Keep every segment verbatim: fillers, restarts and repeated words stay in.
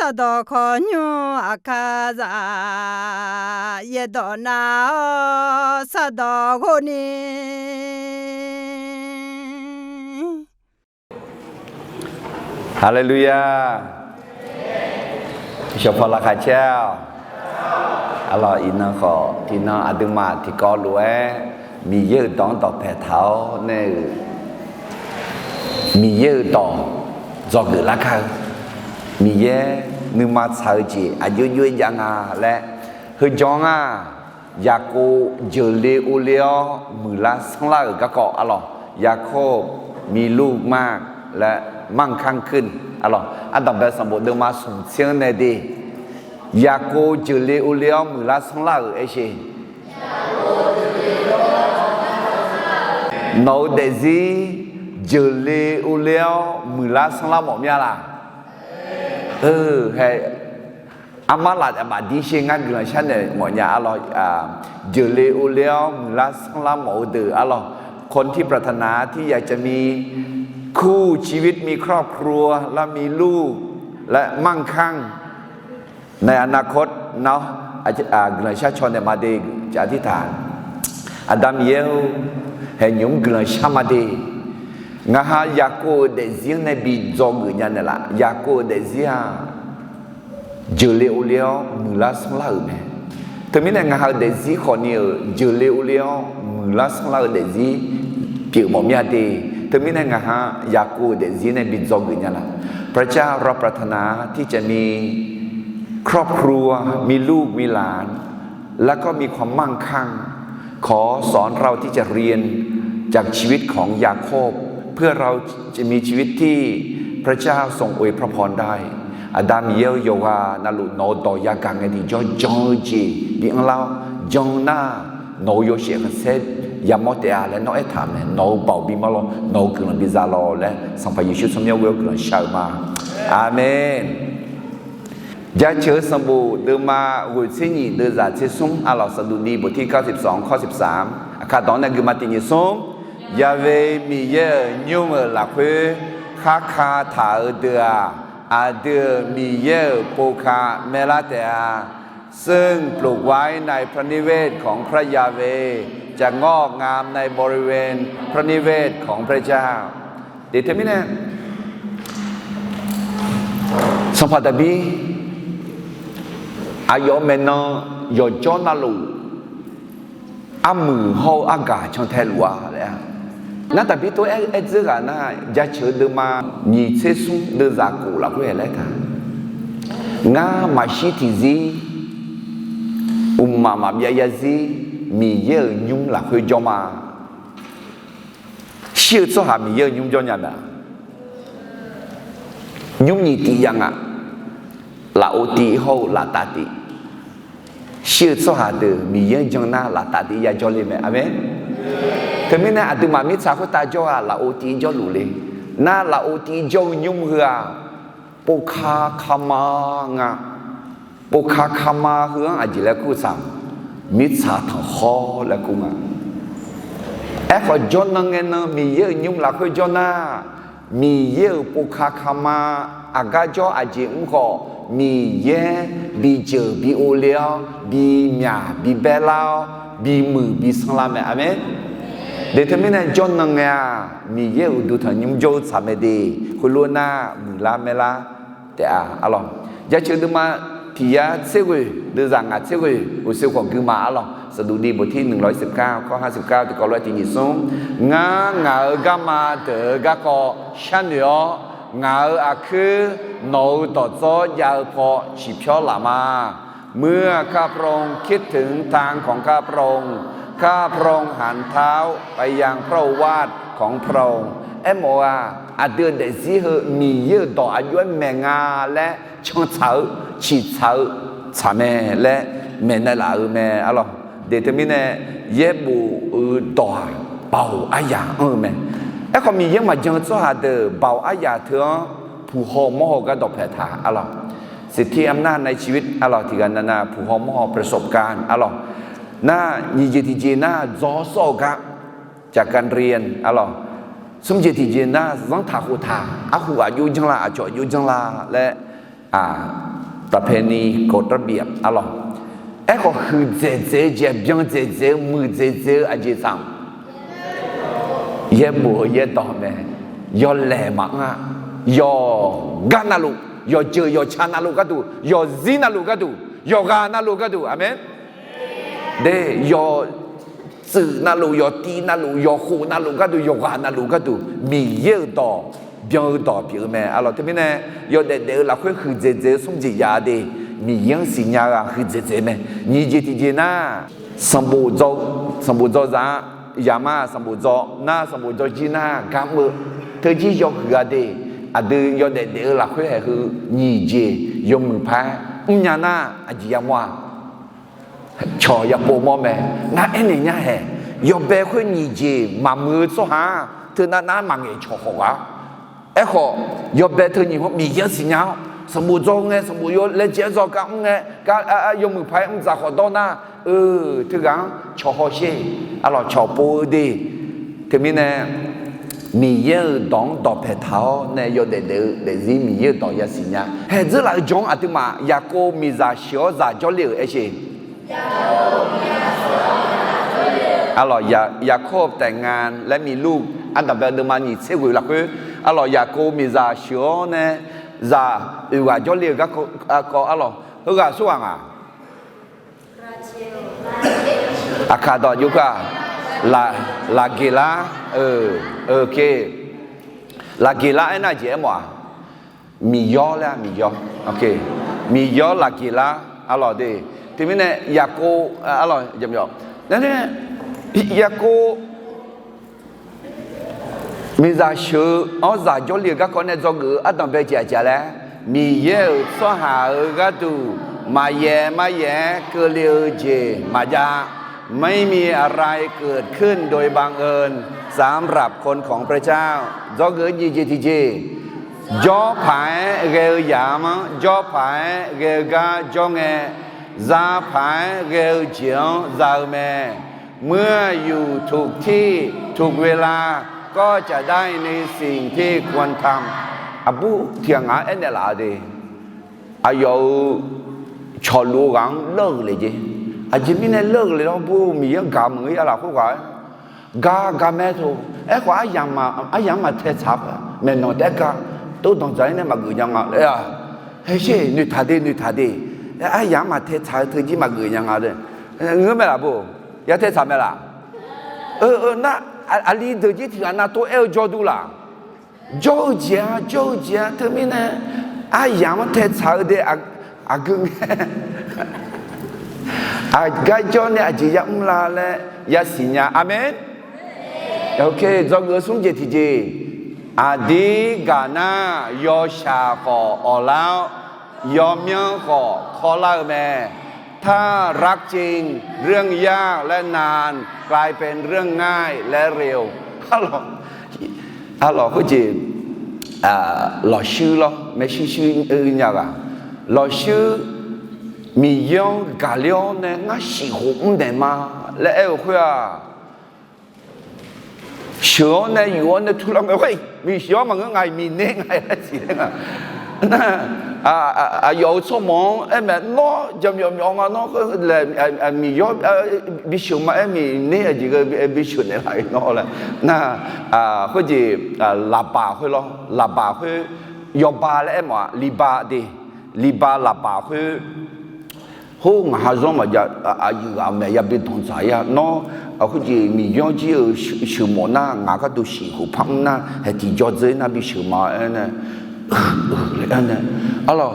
Sardawq khawqnymr aqkar zaq, yaerdawq nav-awr sardawq ghov ni. Haleluya! Shawqpaw laqkhaq caer-awq. Arlawq, iqnan khawf tiqnan aqduimaf tiqkawv lof-aer Miqyaer-euq dawq-anr dawqpae taq-awr nae-euq Miqyaer-euq dawq dzawgeuf lar kar-eu, Miqyaer nuima tsaq-eu jeq aqjox jox-aer jav nga laer, heujan-aq, Yaqkov jeuqle ovle-awr muiqlar sanrlar-euq garkawv arlawq, Yaqkov, Miqlur, Manr laer Manrkar Kur arlawq, ardanqbae sanqbof deuvma smq tser-anr nae de. Yaqkov jeuqle ovle-awr muiqlar sanrlar-euq aersheq. Nawq-eu daefzir jeuqle ovle-awr muiqlar sanrlar mawf mir-a laq? Hae, armar laf aqbaf dir sher ngar guiqlanq sharnaeq mawfnya arlawq, jeuqle ovle-awr muiqlar sanrlar mawf-eu deuq arlawq, คนที่ปรารถนาที่อยากจะมี คู่ชีวิต มีครอบครัว และมีลูก และมั่งคั่ง ในอนาคต nawr guiqlanq shar caw naeq ma de, จะอธิษฐาน. Aqda Miqyaer-or, haeqnymq-mr guiqlanq shar ma de. Ngaq ha Yaqkov-euq daefzir-anr nae bi dzawgeuf nya naeqlaf. Yaqkov-euq daefzir-aq, jeuqle ovle-awr muiqlar sanrlar-euq mae. Teumirnae ngaq ha-euq daefzir khawfni-euq jeuqle ovle-awr muiqlar sanrlar-eu daefzir pyeuf mawf mir-a de. Teumirnae ngaq ha Yaqkov-euq daefzir nae bi dzawgeuf nya laf. พระเจ้า เราปรารถนาที่จะมีครอบครัว มีลูกมีหลาน แล้วก็มีความมั่งคั่ง ขอสอนเราที่จะเรียนจากชีวิตของยาโคบ เพื่อเราจะมีชีวิตที่พระเจ้าทรงอวยพระพรได้ Aqda Miqyaer-eu, yawqghaq navluf nawq-eu dawq yagaq ngae tiqjawr jan-eu jeq bi anrlar-awr, jan nar nawq-euq yawshaef khanqsaer yamawr taef-a laer nawr aertaq-euq mae. Nawq-euq baoq bimawr lawr, nawq-euq guiqlanq biza lawr laer Sanqpaq Yeqsur tsawrmyanr ghoe-awr guiqlanq shar-eu ma. Aqmeq. Jaceuq-eu sanqbof deuvma ghoeq tser nyiq deuvzaq tser smr arlawq, Saqduqni boftir kar siqsaq kawr siqsaq, aqkar dawq-anr nae guiqma tiq nyiq smr. Yaqve Miqyaer-euq nymr-euq lafkhoer kharka taq-eu deuq-aq, aqdui-euq Miqyaer-euq povka maerlar taef-a. ซึ่งปลูกไว้ในพระนิเวศของพระยาเวห์ จะงอกงามในบริเวณพระนิเวศของพระเจ้า Deuq teumirnae, Sanqpaq Daqbir aqyawf maeqnan yawqjawr navluf armuiq hawr-eu argaq cantae luf-a laer-a. Nar Daqbir tov-aer aer dzeur ghaq nar, jaceuq-eu deuvma nyiq tser smr deuvzaq khof lafkhoer-aer laer taq, ngar maqshir tiqzir, uqmaq maqbyav yarzir Miqyaer-euq nymr lafkhoer jawr ma. Shir-eu tsawrhaq Miqyaer-euq nymr jawr nya mae-a? Nymr nyiq tif ya nga. Lafov tiv hawr-eu laftav tiv. Shir-eu tsawrhaq deuq Miqyaer-anr jan nar laftav tiv ya jawrle mae. Aqmeq. Teumirnae aqduimaf mirtsaq khoertav jawr-aq lafov tiv jawrluf le. Nar lafov tiv jawr-eu nymr heu-aq, povka kama nga. Povka kama heu-anr aqjeq laer kur tsaq, mirtsaq tanqkhawr laer kur nga. Aerkhawf jawrnan ngae nan Miqyaer-euq nymr lafkhoer jawr nar, Miqyaer-euq povka kama aqgar jawr aqjeq mr khawf, Miqyaer bijeuq bi ovle-awr, bimyaq bibaer lar-awr, bimuiq bi sanrlar mae. Aqmeq. Deuq teumirnae jawrnan ngae-aq, Miqyaer uqduq tanqnymr jawr-eu tsaq mae de. Khoerlof nar muiqlar maerlar taef-a arlawq. Jaceuq deuvma tiq yar tser ghoeq, deuvzaq ngaq tser ghoeq, uqshoe khawf guima arlawq. Saqduqni boftir nuiqlawq-ir siqkar kawr har siqkar tiqkawv lof-aer tiq nyiq smr. Ngar ngaq-euq garma deuq-eu garkawv sharnoeq-awr, ngaq-euq aqkuir nawq-euq dawqdzawr jav-eu paw ciqpyawr laf ma. เมื่อข้าพระองค์คิดถึงทางของข้าพระองค์ ข้าพระองค์หันเท้าไปยังพระโอวาทของพระองค์ Aermawf-eu-aq, aqdui-euq daefzir heu Miqyaer-euq dawq aqjox-aer maeq nga laer cantsaq-eu, ciqtsaq-eu tsaq mae laer maeqnaeq laf-eu mae arlawq. Deuq teumirnae yaerbof-eu dawq-aq, baoq aryaq anr-eu mae. Aerkhawf Miqyaer maqjan-eu tsawrhaq deuq baoq aryaq teu-anr puq haw mawr haw gar dawqpae taq arlawq. สิทธิอำนาจในชีวิต arlawq, tiqghaq navnav puq haw mawr haw ประสบการณ์ arlawq. Nar nyiq jeq tiqjeq nar dzaw sawr-eu gar จากการเรียน arlawq. Smr jeq tiqjeq nar zanrtaq khoftaq, arhu aqjox janr la, aqcawq aqjox janr la laer ประเพณีกฎระเบียบ arlawq. Aerkhawf huiqdzaeq dzaeq-eu jeq, byan dzaeq dzaeq-eu, muiqdzaeq dzaeq-eu aqjeq tsaq-aq, yaerbof-eu yaerdawq mae. Yawlaeq maqanr-a. Yawqgar navluf, yawqjeuq yawqca navluf gharduq, yawqzir navluf gharduq, yawqghaq navluf gharduq. Aqmeq. De, yawtsuif navluf, yawtiv navluf, yawkhof navluf gharduq, yawqghaq navluf gharduq Miqyaer-euq dawq, byan-eu dawq pyeuf-eu mae. Arlawq, teumirnae yawdaef daef-eu lafkhoer huiqdzaeq dzaeq-eu smr jeq jav de, Miqyaer-anr siqnya-eu-aq huiqdzaeq dzaeq mae. Nyiq jeq tiqjeq nar, sanqbof dzaw, sanqbof dzaw zaq-a, yamar sanqbof dzaw nar, sanqbof dzaw jir nar, gar mr-eu teujir yawhuiq-a de. Aqdui yawdaef daef-eu lafkhoer haeq heu nyiq jeq yawmuiq paq-aer mrnya nar, aqjeq yamawr-a. Cawq yapov mawr mae. Ngar aernaeq nya haeq, yawbae khoer nyiq jeq maqmuiq-eu tsawrhaq-aq, teunav nav-aer maqngaeq cawq khawf ghaq. Aerkhawf, yawbae teu nyiq hawr Miqyaer-anr siqnya-awr, sanqbof dzaw ngae, sanqbof yawlaejae-aer dzaw gar mr ngae, gar yawmuiq paq-aer mr dzaq khawf dawr nar, eu, teughaq-anr cawq hawsher. Arlawq, cawq pov-eu de. Teumirnae Miqyaer-euq dawq-anr dawqpae taq-awr nae yawdaef daef-eu daefzir Miqyaer-euq dawq yasiq nya. Haeq dzeur laf-eu jan-anr aqduimaf Yaqkov miqzaq sheuq-awr zaq jawrle-euq aer sher. Arlawq, อย่าคบแต่งงานและมีลูก ardanqbae deuvma nyiq tser ghoeq lafkhoer, arlawq, Yaqkov miqzaq sheuq-awr nae zaq oeq ghaq jawrle-euq garkawv, arlawq, heughaq aqsurghaq nga? Aqkaq dawq jov kar-aq, Laqgeqlar, Laqgeqlar aernar jeq aermawf-aq, miqyawr laer-a, miqyawr, miqyawr Laqgeqlar, arlawq de. Teumirnae Yaqkov, arlawq, Yaqkov miqzaq sheuq-awr zaq jawrle-euq garkawv nae dzawgeuf-eu ardanqbae jeq aqjeq laer, Miqyaer-euq tsawrhaq-euq gharduq maqyaef maryaef-aer keuvle-eu jeq maqjav. ไม่มีอะไรเกิดขึ้นโดยบังเอิญสำหรับคนของพระเจ้า Dzawgeuf-eu jeq jeq tiqjeq, jawr paq-aer ghae-eu yamq-anr jawr paq-aer ghae-eu gar jawr ngae, za paq-aer ghae-eu jeq-anr za-eu mae. เมื่ออยู่ถูกที่ถูกเวลาก็จะได้ในสิ่งที่ควรทำ Aqbur tiqghaq ngaq-anr aernaeq laf-a de. Aqyawf-euq cawqluf-eu ghaq-anr lawr-euq le jeq. Aqjeq mirnae lawr-euq le lawr bur-eu Miqyaer-anr gaq meuq-ir-a lafkhoer ghaq-aer gar gar maer to. Aerkhawf aryamq, aryamq-anr maqtae tsaq-a, maeqnan taef-aer gar tov danqdzaq-ir nae maqgeuf nya nga laer-a. Haesher noeqtaq de noeqtaq de. Aryamq-anr maqtae tsaq-eu teujir maqgeuf nya nga de. Ngeur mae laf bur, ya tae tsaq mae laf? Eu, eu nar, aqli deuq jir tiqghaq nav tov aer-eu jawr dur laf? Jawr-eu jeq-a, jawr-eu jeq-a. Teumirnae aryamq-anr tae tsaq-eu de aqgeu ngae, aqgar jawr nae aqjeq yamr la laer yasiq nya. Aqmeq. Dzawgeuf-eu smr jeq tiqjeq, aqdir gaq nar yawshaq khawf awqlar-awr, yawmyanr khawf kawrlar-eu mae. ถ้ารักจริงเรื่องยากและนานกลายเป็นเรื่องง่ายและเร็ว Arlawq, khoerjeq, lawqshuir lawr maershuir shuir nya ghaq, lawqshuir Miqyaer-anr gaqler-awr nae ngar shif khof mr daeq ma laer aer-eu khoer-aq, sheuq-awr nae yuf-awr nae turlar ngae, khoer miqsheuq-anr maqngeur nga-iq miqner nga-iq laer siq nar, aqyawf-euq tsawrmawq-anr aer mae, nawr jaqmyawf myawf nga nawr khoer laer, miqyawr bisheuq ma aer miqner aqjeq ghae bisheuq naeqlaf-ir nawr laer nar, khoerjeq, laqbaq khoer lawr, laqbaq khoer, yawba laer aermawf-aq, liba de, liba laqbaq khoer Hawr ngaq ha zanr maqjav, aqyuif ghaq maeq yabi danqdzaq-ir-a. Nawr khoerjeq Miqyaer-anr jir-eu sheuqmawf nar ngaq gharduq shif khof par mr nar haeq tiqjawr dzeur nar bisheuq ma aer nae, arlawq,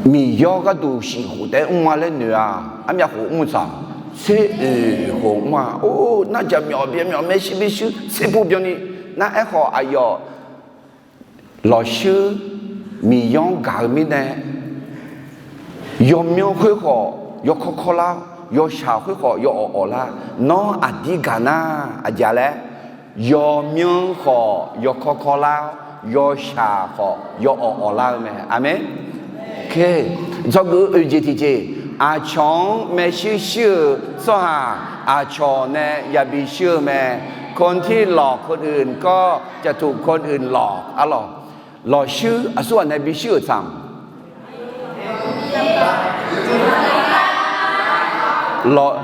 Miqyaer-anr gharduq shif khof taef-aer mr-a laer noeq-a. Armyav khof mr-eu tsaq, tser oeq khof mr-a. Or, nar jaqmyawf byanmyawf maershuir bishuir tser pur byanni nar, aerkhawf aqyawf lawqshuir Miqyaer-anr gaq-eu mirnae, yawmyanr khoerkhawf yawkawr kawrlar, yawshaq khoerkhawf yawawf awflar. Nawr aqdir gaq nar aqjeq laer, yawmyanr khawf yawkawr kawrlar, yawshaq khawf yawawf awflar-eu mae. Aqmeq. Dzawgeuf-eu oeq jeq tiqjeq, aqcawq-anr maershuir shuir-eu tsawrhaq aqcawq nae yabi shuir-eu mae. คนที่หลอกคนอื่นก็จะถูกคนอื่นหลอก Arlawq, lawqshuir aqsurghaq nae bi shuir-euq tsaq-aq. Lawq,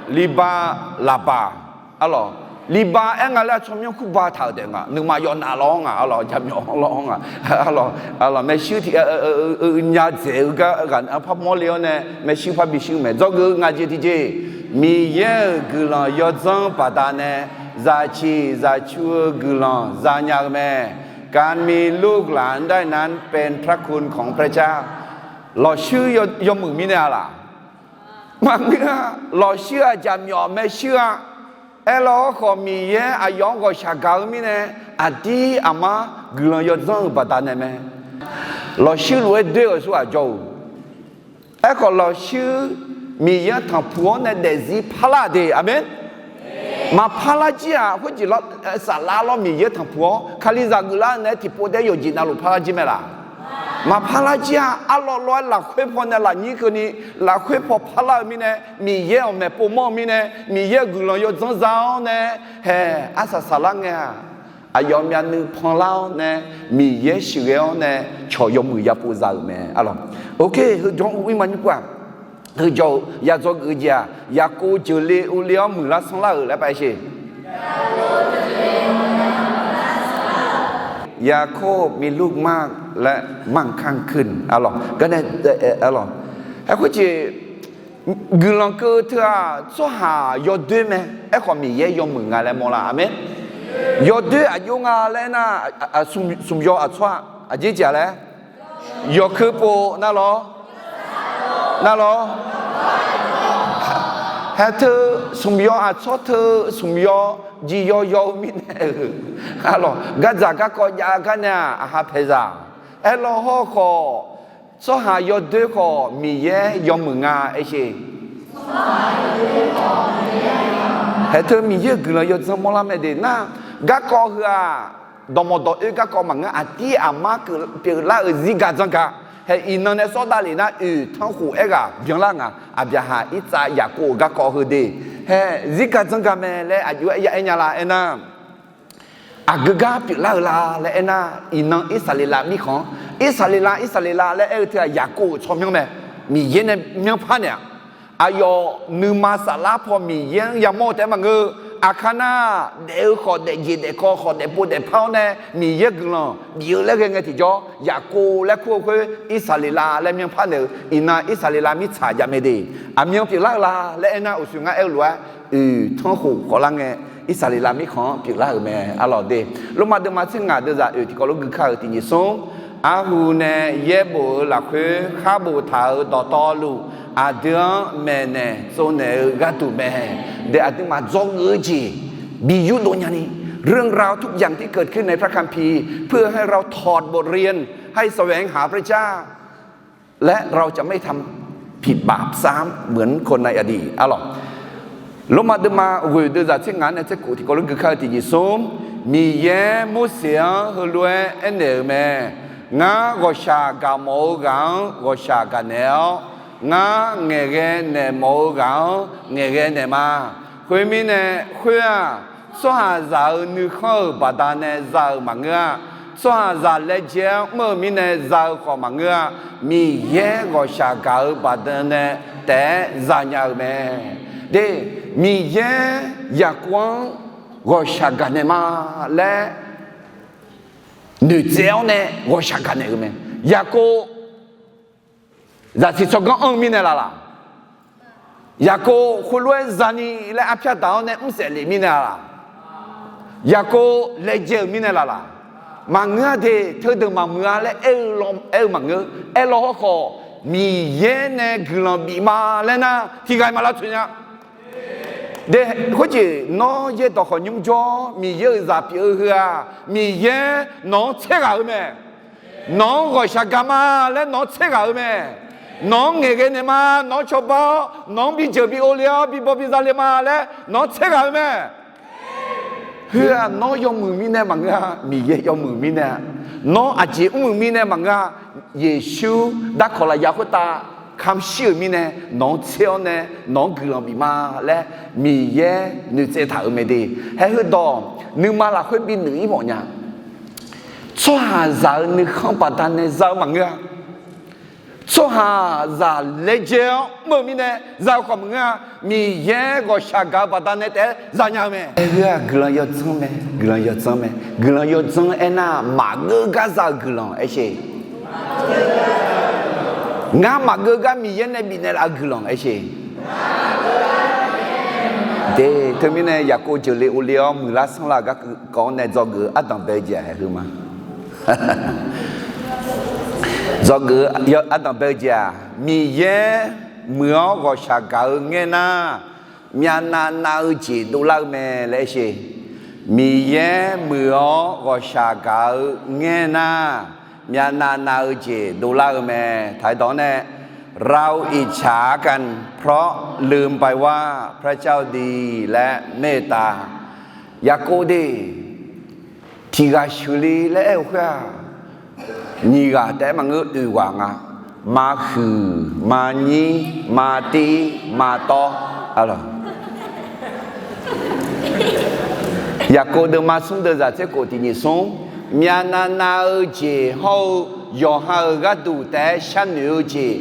liba, laqbaq, arlawq, liba aer nga laer tsawrmyanr kurba taq-euq taef nga, nuima yawf naf lawr-anr nga, arlawq, jaqmyawf-anr lawr-anr nga, arlawq, maershuir tiq, nya dzaeq-eu gar ghaq par mawrle-awr nae maershuir par bishuir mae. Dzawgeuf-eu ngaq jeq tiqjeq, Miqyaer-euq guiqlanq yawdzanr baqdanae zaqciq zaqcu-eu guiqlanq zanya-eu mae. การมีลูกหลานได้นั้นเป็นพระคุณของพระเจ้า Lawqshuir yawmuiq mirnae-a laq? Maqngeur-a. Lawqshuir-aq jaqmyawf maershuir-a. Aerlawr hawrkhawf Miqyaer aqyawf-anr ghawqshaq gaq-eu mirnae, aqdir aqmar guiqlanq yawdzanr-euq baqdanae mae. Lawqshuir lof-aer doer-euq tsawrhaq jawr-eu. Aerkhawf lawqshuir Miqyaer-anr tanqpuq-awr nae daefzir parlar-euq de. Aqmeq. Maqparlar jir-aq, khoerjeq lawr, saflar lawr Miqyaer-anr tanqpuq-awr Kalizaq geuflar-eu naeq-aer tiqpov daef yawqjeq navluf parlar jir mae laq? Maqparlar jir-a. Arlawr lawr-aer lafkhoer paw nae lafnyir keuvni, lafkhoer paw parlar-eu mirnae, Miqyaer-euq maeqpov mawr-eu mirnae, Miqyaer-euq guiqlanq yawdzanr za-awr nae, haeq arsaq saflar ngae-aq, aqyawf myavnuiv panlar-awr nae, Miqyaer sheuqghae-awr nae cawq yawmuiq yapov za-euq mae, arlawq. Oke, heujawr-anr uvir ma nymr pov-aq, heujawr-eu ya dzawgeuf-eu jeq-aq, Yaqkov jeuqle uvle-awr muiqlar sanrlar-euq laer pav sheq. ยาโคบมีลูกมากและมั่งคั่งขึ้น arlawq. Garnae, arlawq, aer khoerjeq guiqlanq keuv teu-aq tsawrhaq yawdoer mae. Aerkhawf Miqyaer yawmuiq nga laer mawrlar. Aqmeq. Yawdoer aqjox nga laer aernar, smq yawr aqtsawr-aq aqjeq jeq-a laer, yawkeuv pov nar lawr, nar lawr, haeq teu smq yawr aqtsawr teu smq yawr jeq yawyaw-eu mirnae-euq, arlawq, gardzaq garkawv jav gar nae-aq aqha paeqzaq. Aerlawr hawrkhawf tsawrhaq yawdoer khawf Miqyaer yawmuiq nga aer sheq. Haeq teu Miqyaer-euq guiqlanq yawdzanr mawrlar mae de nar, garkawv heu-aq, dawqmawq dawq oer garkawv maqngeur, aqdir aqmar pyeuflar-euq zirgaq dzanrgaq. Haeq iqnan nae sawr davlef nar oeq tanrkhof aerghaq byanlar nga. Aqbyaqhaq, Irtsav, Yaqkov-euq garkawv heu de. Haeq zirgaq dzanrgaq mae laer aqjox-aer ya aer nya la aernar, aqgeu gar pyeuflar-eu la laer aernar, iqnan Irsaqleqlav mirkhanq-anr, Irsaqleqlav, Irsaqleqlav laer aer-eu teu-aq Yaqkov-euq tsawrmyanr mae. Miqyaer nae myanrpar naeq-aq, aqyawf nuima saflar paw Miqyaer-anr yamawr-eu taef-aer maqngeur. Aqkar nar, daef-eu khawf daefjeq daefkawv khawf daefpov daefpar-awr nae Miqyaer guiqlanq bif-eu laer ghae ngae tiqjawr, Yaqkov laer kur-eu khoer Irsaqleqlav laer myanrpar naeq-eu, iqnan Irsaqleqlav mirtsaq jav mae de. Aqmyan pyeuflar-eu la laer aernar, uqshoe ngar aer-eu lof-aer oeq tanrkhof khawflar ngae, Irsaqleqlav mirkhanq-anr pyeuflar-euq mae, arlawq de. Lormav deuvma tser ngaq deuvzaq oeq tiqkawv lof gui kar-euq tiqnyif smr, arhu nae yaerbof-eu lafkhoer khar boftaq-euq dawqtawvluf, aqdui-anr maeqnaeq tsovnaeq-eu gharduq mae. De aqduimaf dzawgeuf-eu jeq bi yurdov nyani, เรื่องราวทุกอย่างที่เกิดขึ้นในพระคัมภีร์ เพื่อให้เราถอดบทเรียน ให้แสวงหาพระเจ้า และเราจะไม่ทำผิดบาปซ้ำเหมือนคนในอดีต arlawq. Lormav deuvma ghoeq deuvzaq tser ngaq nae tser kof tiqkawv lof gui kar-eu tiqnyif smr, Miqyaer Morseq-anr heulof-aer aernaeq-euq mae. Ngar ghawqshaq gaq mawf-eu ghaq-anr ghawqshaq gaqnaeq-awr, ngar ngaeqghae naeq mawf-eu ghaq-anr ngaeqghae naeq ma. Khoermirnae, khoer-aq, tsawrhaqzaq-euq nuikhanr-euq baqdanae za-euq maqngeur-a. Tsawrhaqzaq laejae-anr mr-eu mirnae za-eu khawf maqngeur-a. Miqyaer ghawqshaq gaq-eu baqdanae taef-aer zanya-eu mae. De, Miqyaer Yaqkov-anr ghawqshaq gaqnaeq ma laer noeqtsaev-awr nae ghawqshaq gaqnaeq-euq mae. Yaqkov zaqsiq tsawrganr anr-eu mirnae laf laq? Yaqkov khoerlof-aer zani laer arpyar daq-awr nae mrsaef lef mirnae laf laq? Yaqkov laejae-euq mirnae laf laq? Maqngeur-a de, teudeuq maqmuiq-a laer aer-eu maqngeur. Aerlawr hawrkhawf, Miqyaer nae guiqlanq bif ma laer nar, tiqghaq-iq maq lavtsoeq nya. De, khoerjeq nawr yaerdawq khawf nymr jawr, Miqyaer-euq zaq pyeuf-eu heu-aq, Miqyaer nawq-anr tser ghaq-eu mae. Nawq-anr ghawqshaq gaq ma laer nawq-anr tser ghaq-eu mae. Nawq-anr ngaeqghae naeq ma, nawq-anr cawba-awr, nawq-anr bijeuq bi ov le-awr, bibaw biza le ma laer nawq-anr tser ghaq-eu mae. Heu-aq nawr yawmuiq mirnae maqngeur-a, Miqyaer yawmuiq mirnae-a. Nawr aqjeq mrmuiq mirnae maqngeur-a, Yeqsur darkawq lafyaq khoertav kamq shir-euq mirnae nawq-anr tser-awr nae nawq-anr guiqlanq bif ma laer Miqyaer noeqtsaev taq-euq mae de. Haer heudawq nuima lafkhoer binuiq-ir mawf nya. Tsawrhaqzaq-euq nuikhanr baqdanae za-eu maqngeur-a. Tsawrhaqzaq laejae-awr mr-eu mirnae za-eu khawf maqngeur-a. Miqyaer ghawqshaq gaq-eu baqdanae taef-aer zanya-eu mae. Aer-eu-aq guiqlanq yawdzanr mae, guiqlanq yawdzanr mae, guiqlanq yawdzanr aernar maqgeur gar za-eu guiqlanq aersheq. Ngar maqgeur gar Miqyaer nae bifnaeq laf-eu guiqlanq aersheq. De, teumirnae Yaqkov jeuqle ovle-awr muiqlar sanrlar-eu gar kawv-anr nae dzawgeuf-eu ardanq bae-eu jeq-aq haeq heu ma. Dzawgeuf ardanq bae-eu jeq-aq, Miqyaer muiq-awr ghawqshaq gaq-eu ngaer nar, myavnav nav-eu jeq dovlar-eu mae laer aersheq. Miqyaer muiq-awr ghawqshaq gaq-eu ngaer nar, myavnav nav-eu jeq dovlar-eu mae. ไทย dawq-anr nae เราอิจฉากันเพราะลืมไปว่า พระเจ้าดีและเมตตา Yaqkov de, tiq ghaq sheuqle laer aer-eu khoer-aq, nyiq ghaq taef-aer maqngeur, oeq ghaq nga. Mahuiq, maqnyir, maqtiv, maqtawv. Yaqkov deuvma smr deuvzaq tser khof tiq nyiq smr, myavnav nav-eu jeq hawr-eu yawqha-euq gharduq taef-aer sharnoeq-eu jeq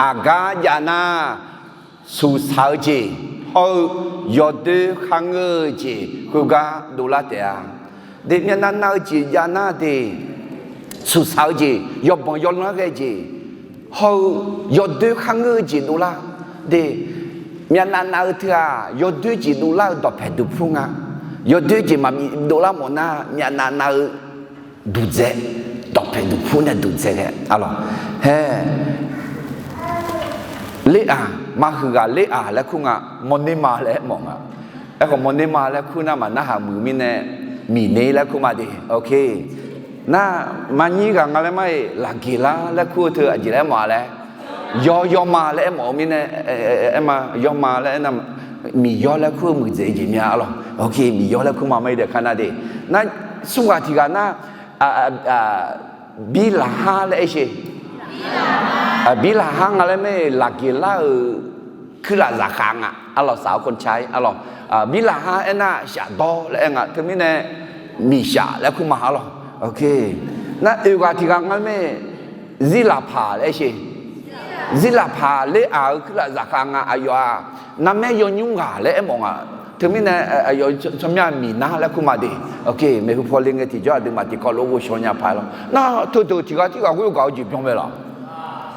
aqgar jav nar, suqsaq-eu jeq hawr-eu yawdoer kharngeur-eu jeq khoergar dovlar taef-a. De, myavnav nav-eu jeq jav nar de, suqsaq-eu jeq, yawbanq yawlanr ghae-eu jeq hawr-eu yawdoer kharngeur-eu jeq dovlar. De, myavnav nav-eu teu-aq yawdoer jeq dovlar-eu dawqpaeq duqpur nga. Yawdoer jeq maqbif dovlar mawf nar, myavnav nav-eu duqdzae, dawqpaeq duqpur nae duqdzae ghae arlawq. Hae, ler-aq, mahuiq ghaq ler-aq laer kur nga, mawrner ma laer aer mawf nga. Aerkhawf mawrner ma laer kur nar maqnarhaq muiq mirnae, miqner laer kur ma de. Nar, maqnyir ghaq nga laer mar-iq laqgeqlar laer kur-eu teu aqjeq laer aer mawf-a laer, yawr yawma laer aer mawf-eu mirnae, aer ma yawma laer aer nar, miqyawr laer kur-eu muiqdzaeq jeq mya arlawq. Miqyawr laer kur ma mar-ir dae kar nar de. Nar, smr ghaq tiq ghaq nar, birlaqhar laer aer sheq. Birlaqhar nga laer mar-iq laqgeqlar-euq kuirlaf zaqkhav nga arlawq, saq-eu khonca-ir arlawq. Birlaqhar aernar shafdawr laer aer nga, teumirnae miqshaf laer kur ma arlawq. Nar, oeq ghaq tiq ghaq nga laer mar-iq zirlaqpaq laer aer sheq. Zirlaqpaq ler-aq-euq kuirlaf zaqkhav nga. Aqyawf-aq narmaer yawnymr ghaq laer aer mawf nga. Teumirnae aqyawf tsawrmyanr miqnar laer kur ma de. Maeqhu paw le ngae tiqjawr aqduimaf tiqkawv lof ghovshaw nya paq-aer lawr. Nar, teudeuq tiq ghaq tirghaq ghoer-eu gaq-eu jeq byan mae laf?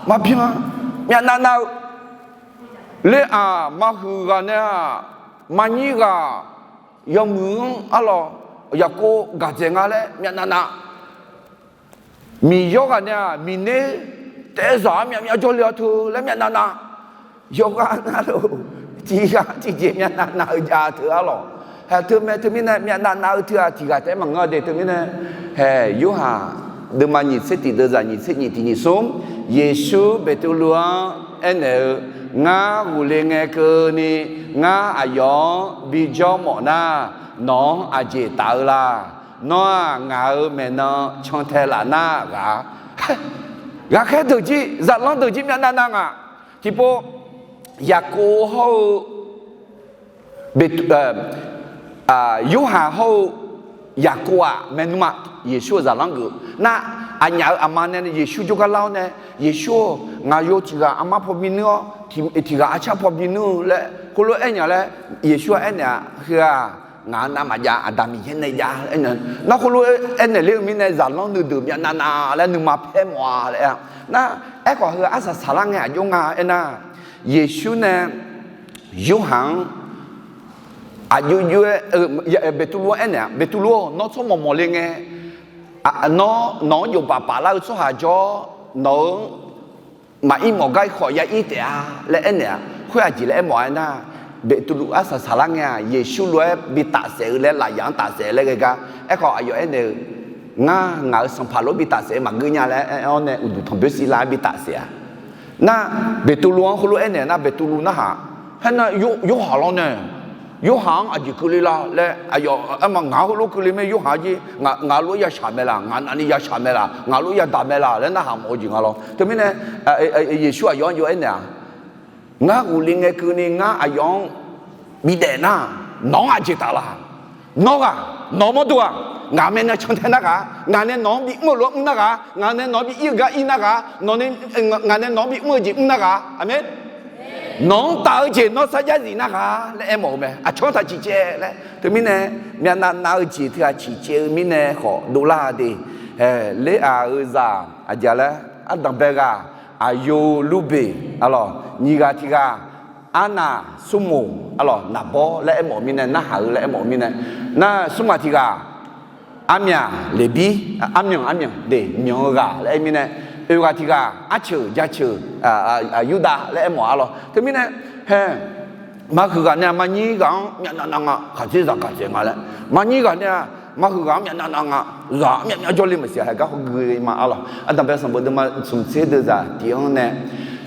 Maqbyan-a. Myavnav nav-eu ler-aq, mahuiq ghaq nae-aq, maqnyir ghaq yawmuiq-anr arlawq, Yaqkov gaqdzaeq nga laer myavnav nav. Miqyawr ghaq nae-aq, miqner taerzaq-anr myavmyav jawrle-awr teu laer myavnav nav. Yawqghaq navluf tiq ghaq tiqjeq myavnav nav-eu jav teu arlawq. Hae, teumae teumirnae myavnav nav-eu teu-aq tiq ghaq taef-aer maqngeur de. Teumirnae, hae, Yorhaq deuvma nyiq tser tiq deuvzaq nyiq tser nyiq tiq nyiq smr, Yeqsur Beqtuvluv-anr aernaeq-eu, Ngar ghofle ngae keuvni ngar aqyawf-anr bijawr mawf nar, nawq-anr aqjeq taf-eu la? Nawr-aq ngaq-euq maeqnan cantae laf nar ghaq. Ghaqkhaer deuq jir, zaqlanr deuq jir myavnav nav nga. Tiqpov Yaqkov hawr-eu Yorhaq hawr-eu Yaqkov-aq maernmr-aq, Yeqsur-euq zaqlanr geuf nar, aqnyaf-euq aqma nae Yeqsur jawrgar lar-awr nae, Yeqsur-or, ngaq yo tiq ghaq armar paw binuir-awr, tiq ghaq arcar paw binuir-eu laer heulof-aer aernya laer, Yeqsur-aq aernaeq-aq, Heu-aq, ngaq-euq navmaqjav, Aqda Miqyaer nae jav-a laer aernaeq. Nar heulof-aer aernaeq ler-eu mirnae zaqlanr nuideuq myavnav nav laer nuima paer mawf-a laer-a. Nar, aerkhawf heu arsaq saqlar ngae aqjox nga aernar, Yeqsur nae Yorhaq-anr aqjox jox-aer, Beqtuvluv-anr aernaeq-aq, Beqtuvluv-or, nawr tsawrmawq mawqle ngae, nawr nawq-anr jofbaf paflar-eu tsawrhaq jawr-awr, nawq-euq maqir mawf gar-ir khawf ya ir taef-a laer aernaeq-aq, khoer aqjeq laer aermawf-a aernar, Beqtuvluv arsaq saqlar ngae-aq, Yeqsur lof-aer bi tafsaef-eu laer lafyaq-anr tafsaef laer ghae gar. Aerkhawf aqyawf aernaeq-eu, Ngar ngaq-euq sanqpaq lof bi tafsaef-eu maqgeur nya laer aer-awr nae uqduq tanqboer sivlar-aer bi tafsaef-a. Nar, Beqtuvluv-anr heulof aernaeq nar, Beqtuvluv narhaq, haernar, Yorhaq lawr nae, Yorhaq-anr aqjeq keuvle la laer aqyawf aerma, ngaq-anr heulof keuvle mae, Yorhaq jir ngaq lof-aer yashaq mae laq, ngaq navni yashaq mae laq, ngaq lof yadaq mae laq laer narhaq mawf-eu jeq nga lawr. Teumirnae Yeqsur aqyawf-anr jov-aer naeq-aq, Ngar ghofle ngae keuvni ngar aqyawf-anr bidaef nar, nawq-anr aqjeq taf la? Nawr ghaq, nawq mawrdo-aq? Ngaq mae nae cantae narghaq, ngaq nae nawq-anr bimr-eu lof-aer mr narghaq, ngaq nae nawq-anr bi ir-eu gar ir narghaq, nawq nae, ngaq nae nawq-anr bimr-eu jeq mr narghaq. Aqmeq. Nawq-anr taf-eu jeq nawr sarjax zif narghaq laer aermawf-eu mae. Aqcawq-anr taq ciqcaev laer. Teumirnae, myavnav nav-eu jeq teughaq ciqcaev-eu mirnae khawf dovlar-a de. Ler-aq-eu zaq aqjeq laer, ardanq bae ghaq, aqyo lurbeq, arlawq nyiq ghaq tiq ghaq, arnaq smrmoq, arlawq naqbawr laer aermawf-eu mirnae, narhaq-eu laer aermawf-eu mirnae, nar smrmaf tiq ghaq, armyaq leqbir, armyanq armyanq de myanq-eu ghaq laer aer mirnae, oeq ghaq tiq ghaq arceuq jaceuq, Yurdav laer aermawf-a lawr. Teumirnae, hae, maqhuiq ghaq nae-aq maqnyir ghaq-anr myavnav nav nga khaqdzerzaq gaq dzaeq nga laer, maqnyir ghaq nae-aq maqhuiq ghaq-anr myavnav nav nga, zaq-anr myavmyav jawrle maqsiq haegar hawgui ma arlawq. Ardanq bae sanqbof deuvma smq tser deuvzaq tiq-anr nae,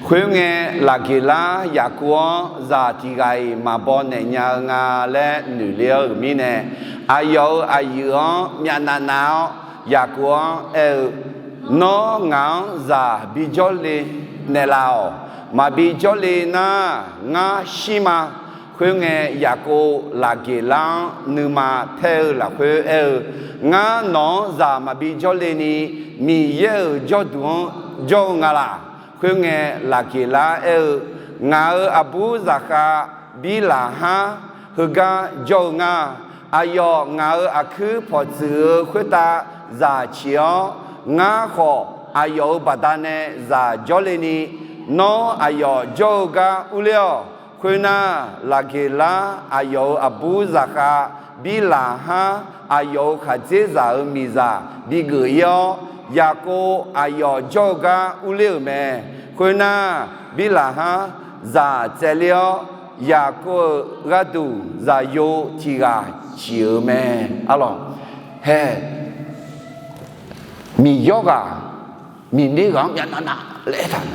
khoerngae, Laqgeqlar Yaqkov-anr zaq tiq ghaq-iq maqbaw naeq nya-eu nga laer noeqle-awr-euq mirnae, aqyawf-euq aqyuif-anr myavnav nav-awr, Yaqkov-anr aer-eu, Nawr ngaq-anr zaq bijawr le naeqlaf-awq. Maqbi jawrle nar, ngar shir ma. Khoerngae, Yaqkov Laqgeqlar-anr nuima taer-eu lafkhoer aer-eu, Ngar nawq-anr zaq maqbi jawrle ni, Miqyaer-euq jawrduq-anr jawr-eu nga laq. Khoerngae, Laqgeqlar aer-eu, Ngaq-euq aqbur zaqkhav Birlaqhar heugar jawr-eu nga. Aqyawf ngaq-euq aqkuir pawqtsuif-eu khoertav zaq ciq-awr, ngar khawf aqyawf-euq baqdanae zaq jawrle ni, nawr aqyawf jawr-eu gar urler-awq. Khoernar, Laqgeqlar aqyawf-euq aqbur zaqkhav Birlaqhar aqyawf-euq khaqdzerzaq-euq miqzaq bigeuf ir-awr, Yaqkov aqyawf jawr-eu gar urler-euq mae. Khoernar, Birlaqhar zaq tsaevler-awr, Yaqkov-euq gharduq zaqyo tiq ghaq ciq-euq mae. Arlawq, hae, miqyawr ghaq miqner ghaq-anr myavnav nav laer aertaq.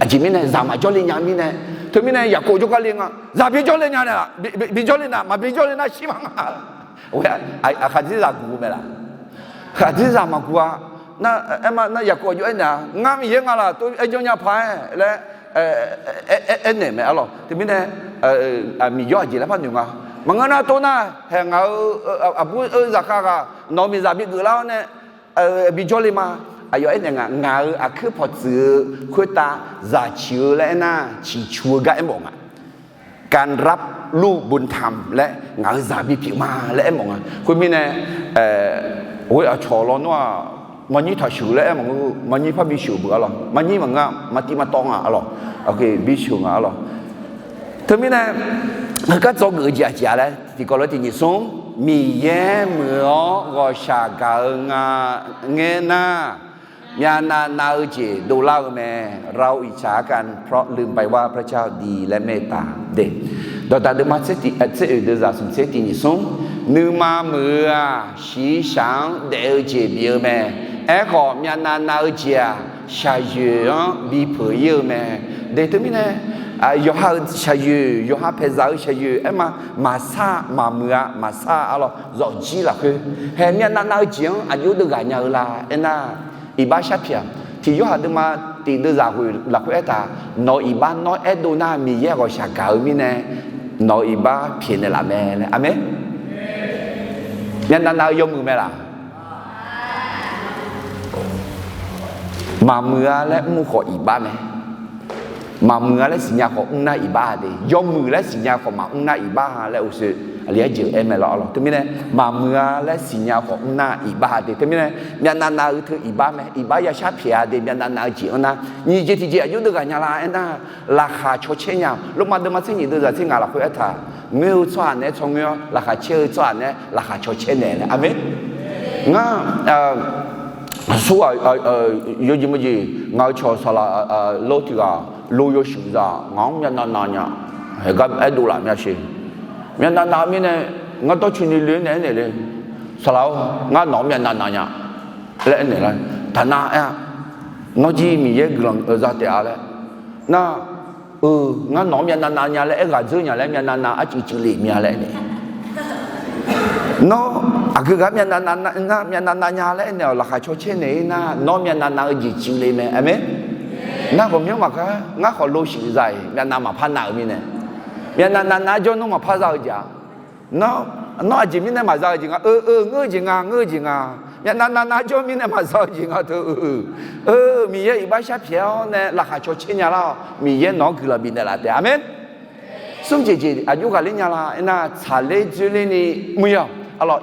Aqjeq mirnae zaq maqjawr le nya mirnae, teumirnae Yaqkov jawrgar le nga. Zaq bijawr le nya nae laf, bijawr le nar, maqbi jawrle nar shir ma nga. Aqkhaqdzerzaq guq-eu mae laf? Khaqdzerzaq maqguq-a. Nar, aer ma nar Yaqkov aqjox aernaeq-a, Ngar Miqyaer nga laf, tov aer janrnya paq-aer laer aernaeq mae arlawq. Teumirnae, miqyawr aqjeq laer par noeq nga. Maqngeur nar tov nar, hae ngaq-euq aqbur-eu zaqkhav ghaq nawq-euq miqzaq bigeuf lar-awr nae bijawr le ma. Aqyawf aernaeq nga, Ngaq-euq aqkuir pawqtsuif-eu khoertav zaq ciq-eu laer aernar, ciqcu-eu gar aermawf nga. Garab lubuntam laer ngaq-euq zaq bipyeuf ma laer aermawf nga. Khoermirnae, ghoe aqcawq lawnmr-aq, maqnyir taqsheuq laer aer maqngeur, maqnyir parbi sheuq beuq arlawq. Maqnyir maqngeur-a, maqtiv maqtawv nga arlawq. Bisheuq nga arlawq. Teumirnae, heugar dzawgeuf-eu jeq aqjeq-a laer tiqkawv lof tiq nyiq smr, Miqyaer muiq-awr ghawqshaq gaq-eu nga ngaer nar, myavnav nav-eu jeq dovlar-eu mae. เราอิจฉากันเพราะลืมไปว่าพระเจ้าดีและเมตตา de. Dawqdaq deuvma tser oeq deuvzaq smq tser tiq nyiq smr, nuima muiq-eu-aq, shiqshaq-anr daef-eu jeq bif-eu mae. Aerkhawf, myavnav nav-eu jeq-aq, shaqyoeq-anr bipeuq ir-eu mae. De teumirnae, yawqha-euq shaqyoeq, yawqha paeqzaq-eu shaqyoeq aer ma, maqsar maqmuiq-a, maqsar arlawq, zawqjir lafkhoer hae myavnav nav-eu jeq-anr aqjox deuv ghaq nya-eu la aernar, iqbax sharpyaeq-aq, tiq Yorhaq deuvma tiq deuvzaq ghoeq lafkhoer aertaq, nawq-euq iqbax nawr aerdov nar Miqyaer ghawqshaq gaq-eu mirnae, nawq-euq iqbax pyaeqnaeq laf mae laer. Aqmeq. Myavnav nav-eu yawmuiq mae laf? Maqmuiq-a laer mr khawf iqbax mae. Maqmuiq-a laer siqnya khawf mrnar iqbax-a de. Yawmuiq laer siqnya khawf maqmr nar iqbax-a laer uqshoe aqli arjeuq aer mae lawr arlawq. Teumirnae maqmuiq-a laer siqnya khawf mrnar iqbax-a de. Teumirnae myavnav nav-eu teu iqbax mae. Iqbax yashar pyaeq-a de. Myavnav nav-eu jeq-anr nar nyiq jeq tiqjeq aqjox deuv ghaq nya la aernar, laqkhaq cawcaer nya. Lormav deuvma tser nyiq deuvzaq tser ngaq lafkhoer aertaq, ngoer-eu tsawrhaq naeq-aer tsawrngoer-awr, laqkhaq caer-eu tsawrhaq naeq-aer laqkhaq cawcaer naeq laer. Aqmeq. Ngar, aqsur-aq, yawjeq mawjeq ngaq-euq cawq saqlaq lor tiq ghaq lo yawshuif zaq ngaq-anr myavnav nav nya. Haeqgar aerdov laf myav sher. Myavnav nav-eu mirnae ngar dawrcoeni le-aer naeq-aer naeq le. Saqlaq-or, ngar nawq-anr myavnav nav nya laer aernaeq lar. Taqnav aer-a. Nawr jir Miqyaer guiqlanq za taef-a laer. Nar, eu, ngar nawq-anr myavnav nav nya laer aer ghaq dzeur nya laer myavnav nav arcuif cuiv le mya laer aernaeq. Nawr aqgeu ghaq-anr myavnav nav nar, myavnav nav nya laer aernaeq-awq. Laqkhaq cawcaer naeq-ir nar nawr myavnav nav-eu jeq cuiv le mae. Aqmeq. Nar ghawqmyanr maqgar ngar khawf lo shuif za-iq myavnav maqpar nav-euq mirnae, myavnav nav nav-aer jawrnmr maqpar za-eu jeq-aq. Nawr Nawr aqjeq mirnae maqza-eu jeq nga, eu, eu, ngeur-eu jeq nga, ngeur-eu jeq nga. Myavnav navnav jawr mirnae maqza-eu jeq nga teu, eu, eu, eu, Miqyaer iqbax sharpyaeq-awr nae laqkhaq cawcaer nya lar-awq. Miqyaer nawq-anr guiqlanq bifnaeq laf taef. Aqmeq. Smr jeq jeq aqjox ghaqler nya la? Aernar, tsaqler dzoerler ni mr-awq. Arlawq,